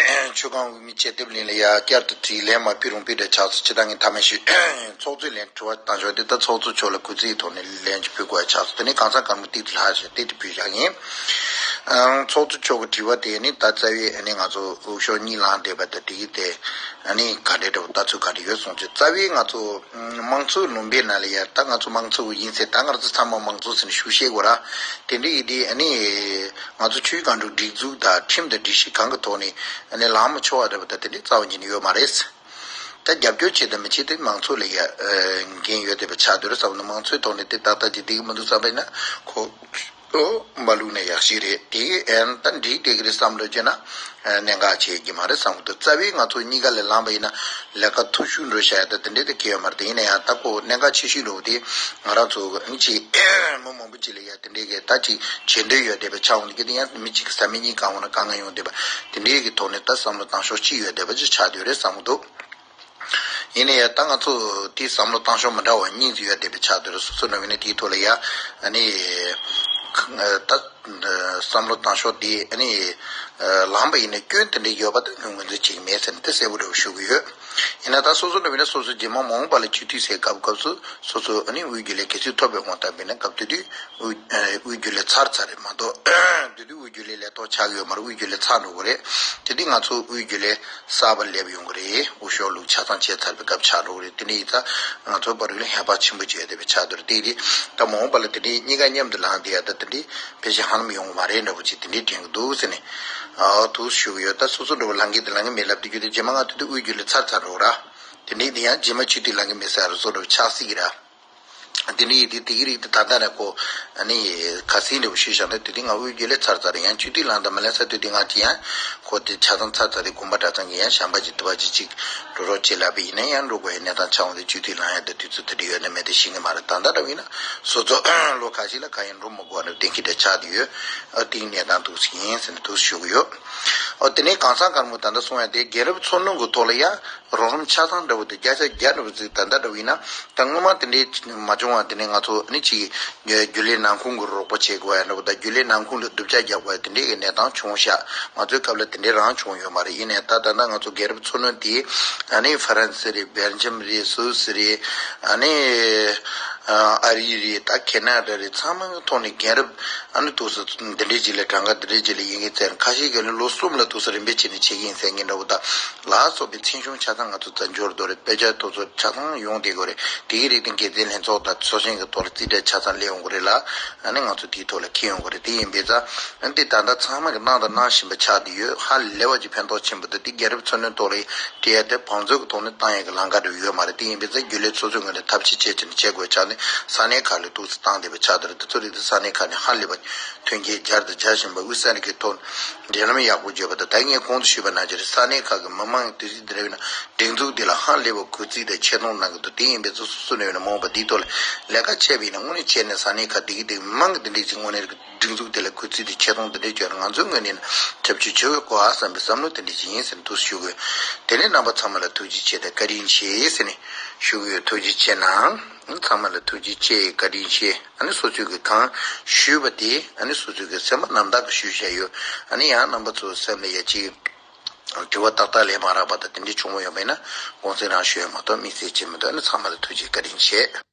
ཆུ་སྒང་དབུ་མའི་ཆེད་དེབ་ལེན་ལ་ཡ་བསྐྱར་དུ་དྲིས་ལན་མ་ཕུལ་རུང་ཕུལ་འདྲ་ཆགས་སོང་། ཅི་ད་ངས་མཐའ་མ་ཞུས། ཚོགས་གཙོས་ལན་དྲི་བ་བཏང་ཆོག་དེ་ད་ཚོགས་གཙོ་མཆོག་ལ་གུས་བརྩིའི་ཐོག་ནས་ལན་ཅིག་ཕུལ་དགོས་ཡ་ཆགས་སོང་། དེ་ནས་གང་ཟག་དཀར་མོ་ཏིག་ཏིག་ལྷག་བྱས་ཏིག་ཏིག་ཕུལ་བཞག་ཡིན། ཨང་། ཚོགས་གཙོ་མཆོག་གི་དྲི་བ་དེ་ནི་ད་རྩ་བའི་ཨ་ནི་ང་ཚོ་འོས་ཤོག་གཉིས་ལངས་བསྡད་པ་དང་དེ་གི་དེ་ཨ་ནི་ག་འདྲའི་འདྲ་བོ་ལྟ་ཚུལ་ག་འདྲ་ཡོད་གསུངས་ཚེ། རྩ་བའི་ང་ཚོ་ཨང་། དམངས་གཙོའི་ལུང་པའི་ནང་ལ་ཡ་ད་ང་ཚོ་དམངས་གཙོ་ཡིན་ཚེ་ད་ང་ཚོ་ཚང་མ་དམངས་གཙོ་ཟེར་ནས་ཞུ་ཤེས་དགོས་ར། དེ་འདྲ་ཡིན་དུས་ཨ་ནི་ང་ཚོ་ཆུ་སྒང་དྲུག་སྒྲིག་འཛུགས་དང་ཁྲིམས་དང་སྒྲིག་གཞི་གང་གི་ཐོག་ནས་ཨ་ནི་ལངས་མི་ཆོག་པ་འདྲ་བོ་ད་དེ་འདྲའི་རྩ་བ་ཉིད་ནས་ཡོད་མ་རེད། ད་རྒྱབ་སྐྱོར་བྱེད་དང་མི་བྱེད་དེ་མང་ཚོགས་ལ་ཡ་འགན་ཡོད་བསྡད་པ་ཆགས་བསྡད་རེད་བསམ་ན། མང་ཚོགས་ཐོག་ནས་དེ་ཏག་ཏག་ཅིག་འགྲིག་གི་མི་འདུག་བསམ་པ་ཡིན་ན་ཁོ་ཨོ་མ་བླུགས་ན་ཡག་ཞིག་རེད། དེ་ཨན་ད་འགྲིག་བསྡད་ཀྱི་རེད་བསམ་འགྲོ་བྱས་ན་གནད་འགག་ཆེ་གི་མ་རེད་བསམ་གི་འདུག་རྩ་བའི་ང་ཚོ་གཉིས་ཀ་ལ་ལངས་པ་ཡིན་ན་ལས་ཀ་ཐུ་ཤུ་འགྲོ་བྱ་ཡ་ད་དེ་འདྲའི་ད་གལ་ཡོད་མ་རེད། དེ་ཡིན་ན་ཡང་ད་ཁོ་གནད་འགག་ཆེ་ཤོས་འགྲོ་བ་དེ་ང་རང་ཚོ་ཨ་ནི་ཅིག་མི་མང་པོ་ཅིག་ལ་ཡ་དེ་འདྲའི་གི་ད་ཅིག་བྱེད་འདོད་ཡོད་བསྡད་པ་ཆགས་འོང་དེ་གི་དེ་ཡང་མི་གཅིག་གི་བཟའ་མི་གཉིས་གང་འོང་ན་དཀའ་ངལ་ཡོང་བསྡད་པ་དེ་འདྲའི་གི་ཐོག་ནས་ད་བསམ་བློ་བཏང་ཕྱོགས་གཅིག་ཡོད་བསྡད་པ་ཅིག་ཆགས་བསྡད་རེད་བསམ་གི་འདུག་ཡིན་ནའི་ད་ང་ཚོ་དེའི་བསམ་བློ་བཏང་ཕྱོགས་མི་འདྲ་བ་གཉིས་ཡོད་བསྡད་པའི་ཆ་དེར་སོ་སོ་ནང་བའི་ནི་དེའི་ཐོག་ལ་ཡ་ཨ་ནི་ད་བསམ་བློ་བཏང་ཕྱོགས་དེ་ཨ་ནི་ལངས་པ་ཡིན་ན་སྐྱོན་དེ་འདྲ་ཡོད་པ་དེ་ངོས་འཛིན་བྱེད་ཀྱི་མེད་ཟེར་ནས་དེ་གསལ་པོ་འདྲ་བོ་ཞུ་གི་ཡོད། ཡིན་ན་ད་སོ་སོ་ནང་བའི་ནི་སོ་སོ་རྗེས་མ་མ་འོངས་པ་ལ་སྤྱི་འཐུས་ཟེར་སྐབས་སྐབས་སུ་སོ་སོ་ཨ་ནི་དབུས་རྒྱུན་ལས་གལ་སྲིད་ཐོབ་པའི་དབང་ཐང་བས་ན་སྐབས་དེ་དུས་དབུས་དབུས་རྒྱུན་ལས་ཚར་ཚར་རེད་མ་གཏོགས་དེ་དུས་དབུས་རྒྱུན་ལས་ལས་ཐོག་ཆགས་ཡོད་མ་རེད། དབུས་རྒྱུན་ལས་ཚར་འགྲོ་གི་རེད། དེ་དུས་ང་ཚོ་དབུས་རྒྱུན་ལས་གསར་པ་སླེབས་ཡོང་གི་རེད། འོས་ཤོག་བླུགས་ཆ་ཚང་བྱས་ཚར་བའི་སྐབས་ཆགས་འགྲོ་གི་རེད། དེ་འདྲ་ཡིན་ཙང་ང་ཚོ་བར་ལ་ཧེ་བག་ཆེན་པོ་བྱས་བསྡད་པའི་ཆགས་འདུག་རེད། དེ་རེད། ད་མ་འོངས་པ་ལ་དེ་འདྲའི་གཉིས་ཀ་མཉམ་དུ་ལངས་བསྡད་ཡ་ད་དེ་འདྲའི་ཕལ་ཆེར་ཧ་ལམ་ཡོང་གི་མ་རེད་འདྲ་པོ་ཅིག་དེ་འདྲའི་དྲན་གི་འདུག་ཟེར་ནས་ཨ་དུ་ཞུ་གི་ཡོད། ད་སོ་སོ་འདྲ་པོ་ལངས་གི་དེ་ལངས་གི་མེད་ལབ་དུས་རྒྱུ་དེ་རྗེས་མ་ང་དེ་དུས་དབུས་རྒྱུན་ལས་ཚར་ཚར་འགྲོ་ར། དེ་འདྲའི་དེ་ཡང་རྗེས་མ་སྤྱི་འཐུས་ལངས་གི་མེད་ས་རུ་སོ་འདྲ་པོ་ཆགས་སྲིད་ཀྱི་ར། དེ་འདྲ་ཡིན་དུས་དེ་གི་རིགས་དེ་ད་ལྟ་ནས་ཁོ་ཨ་ནི་ཁ་སང་འདྲ་པོ་ཞུས་བཞག་ན་དེ་དུས་ང་དབུས་རྒྱུན་ལས་ཚར་ཚར་རེད། ཡང་སྤྱི་འཐུས་ལངས་དང་མ་ལངས་ས་དུས་དེ་ང་ཅི་ཡང་ཁོ་དེ་ཆ་ཚང་ཚར་ཚར་རེད། དགོན་པ་གྲྭ་ཚང་གི་ཡང་བྱམས་པ་ཅིག་དུ་བ་ཅིག་ཅིག་འགྲོ་རོགས་བྱེད་ལབ་པ་ཡིན་ན་ཡང་འགྲོ་དགོས་ཡ་གནས་སྟངས་ཆགས་འོང་དུས་སྤྱི་འཐུས་ལངས་ཡ་དེ་དུས་ཚོད་དེ་འདྲ་ཡོད་ན་མེད་དེ་ཤེས་ཀྱི་མ་རེད། ད་ལྟ་འདྲ་པོ་ཡིན་ན་སོ་སོ་ལོ་ཁ་ཤས་ལ་གང་ཡང་འགྲོ་མི་དགོས་ནས་གཏན་འཁེལ་འདྲ་ཆགས་བསྡད་ཡོད། ཨ་དེའི་གནས་སྟངས་འདུག་ཟིན་ཡིན་ཟེར་ནས་འདུག་ཞུ་གི་ཡོད། ཨ་དེ་ནས་གང་ཟག་དཀར་མོ་ད་ལྟ་གསུང་ཡ་དེ་རྒན་རབས་འཚོ་སྣོན་གྱི་ཐོག་ལ་ཡ། རོགས་རམ་ཆ་ཚང་འདྲ་བོ་དེ་བརྒྱ་ཆ་བརྒྱ་འདྲ་བོ་ཅིག་ད་ལྟ་འདྲ་བོ་ཡིན་ན། ད་སྔོན་མ་དེ་འདྲའི་མ་བྱུང་བ་དེ་ནས་ང་ཚོ་ནི་ཅིག་རྒྱུན་ལས་ནང་ཁུངས་ཀྱི་རོགས་པ་བྱེད་དགོས་ཡ་འདྲ་བོ་དང་རྒྱུན་ལས་ནང་ཁུངས་ལ་སྡུག་ཅག་རྒྱག་དགོས་ཡ་དེ་འདྲའི་གི་གནས་སྟངས་བྱུང་ཤག་ང་ཚོའི་སྐབས་ལ་དེ་འདྲའི་རང་བྱུང་ཡོད་མ་རེད། ཡིན་ནའི་ད་ད་ལྟ་ང་ཚོ་རྒན་རབས་འཚོ་སྣོན་དེ་ཨ་ནི་ཧྥ་རན་སི་རེད། སྦེལ་ཇམ་རེད། སུད་སི་རེད། ཨ་ནི་ཨ་རི་རེད། ད་ཁེ་ན་ཌ་རེད། ཚང་མ་གི་ཐོག་ནས་རྒན་རབས་ཨ་ནི་ཐུགས་སུ་འདི་འདྲའི་ཅིག་ལ་གྲངས་ཀ་འདི་འདྲའི་ཅིག་ལ་ཡིན་གི་ཚེ་ཁ་ཤས་ཀྱིས་ནི་ལོ་གསུམ་ལ་ཐུགས་སུ་རིམ་པས་བྱས་ནས་བྱེད་ཀྱི་ཡིན་ཟེར་མཁན་འདྲ་བོ་དང་། ལ་སོགས་པའི་མཚན་གཞུང་ཆ་ཚང་ང་ཚོ་བཙན་བྱོལ་དུ་རེད། དཔེ་ཆ་དེ་ཚོ་ཆ་ཚང་ཡོང་བསྡད་དགོས་རེད། དེའི་རིགས་དེ་འགན་འཛིན་ལྷན་ཚོགས་དང་ཚོགས་ཆེན་གྱི་ཐོག་ལ་རྩིས་སྤྲད་ཆ་ཚང་སླེབས་ཡོང་གི་རེད་ལ། ཨ་ནི་ང་ཚོ་དེའི་ཐོག་ལ་འཁྱེར་ཡོང་གི་རེད། དེ་ཡིན་པས་ཙང་ཨ་ནི་དེ་ད་ལྟ་ཚང་མ་གི་གནང་དང་གནང་བཞིན་པ་ཆགས་བསྡད་ཡོད། ཧ་ལས་པ་ཅིག་ཕན་ཐོགས་ཆེན་པོ་འདུག་དེ་རྒན་རབས་འཚོ་སྣོན་ཐོག་ལ་སྤྲད་ཡ་དེ་བང་མཛོད་ཀྱི་ཐོག་ནས་བཏང་ཡ་གི་ལམ་ཁ་འདྲ་ཡོད་མ་རེད། དེ་ཡིན་པས་ཙང་རྒྱུན་ལས་སོ་སོའི་ངོས་ནས་ཐབས་ཤེས་བྱས་བྱས་ནས་བྱེད་དགོས་ཆགས་ནས་ས་གནས་ཁག་ལ་འདུག་སེ་བཏང་བསྡད་པ་ཆགས་བསྡད་རེད། དེ་ཚོ་རིགས་དེ་ས་གནས་ཁག་ནས་ཧ་ལས་པ་མཐུན་རྐྱེན་སྦྱར་དང་སྦྱར་བཞིན་པ་དབུས་ས་གནས་ཀྱི་ཐོག་འབྲེལ་ལམ་ཡག་པོ་བརྗོད་པ་དང་། ད་ངས་གོང་དུ་ཞུས་པ་ནང་བཞིན་ས་གནས་ཁག་གི་མི་མང་དེ་རིགས་དེ་འདྲ་ཡིན་ན་སྒྲིག་འཛུགས་འདི་ལ་ཧ་ལས་པ་གུས་བརྩི་དང་ཆེ་མཐོང་གནང་གི་འདུག་དེ་ཡིན་པས་སོ་སོ་ནས་ཡིན་ན་མ་འོངས་པ་འདིའི་ཐོག་ལ་ལས་ཀ་བྱས་པ་ཡིན་ན་དངོས་གནས་བྱས་ནས་ས་གནས་ཁག་འདི་གི་དེ་མང་གི་འདི་འདྲས་ཀྱི་དངོས་གནས་རིག་སྒྲིག་འཛུགས་དེ་ལ་གུས་བརྩི་དང་ཆེ་མཐོང་འདི་འདྲས་བྱས་ན་ང་ཚོའི་ངོས་ནས་ཁྱབ་ཆུ་ཆེ་བའི་གོ་ཨ་བསམ་པའི་བསམ་བློ་དེ་འདྲས་ཅིག་ཡིན་ཟེར་ནས་འདུག་ཞུ་དགོས། དེ་ནས་རྣམ་པ་ཚང་མ་ལ་ཐུགས་རྗེ་ཆེ་དང་བཀའ་དྲིན་ཆེ་ཟེར་ནས་ཞུ་གི་ཡོད། ཐུགས་རྗེ་ཆེ་གནང་། ཚང་མ་ལ་ཐུགས་རྗེ་ཆེ། བཀའ་དྲིན་ཆེ། ཨ་ནི་སོ་སོས་ཀྱི་གང་ཞུས་པ་དེ་ཨ་ནི་སོ་སོས་ཀྱི་སེམས་པ་རྣམ་དག་གི་ཞུས་བཞག་ཡོད། ཨ་ནི་ཡང་རྣམ་པ་ཚོའི་སེམས་ལ་ཡ་ཅིག་དྲི་བ་ཏག་ཏག་ལས་མ་རག་པ་དང་དེ་འདྲས་བྱུང་བ་ཡོད་པ་ཡིན་ན་དགོངས་སེལ་རང་ཞུ་ཡ་མ་གཏོགས་དམིགས་བསལ་བྱེད་མི་འདུག་ཨ་ནི་ཚང་མ་ལ་ཐུགས་རྗེ་བཀའ་དྲིན་ཆེ།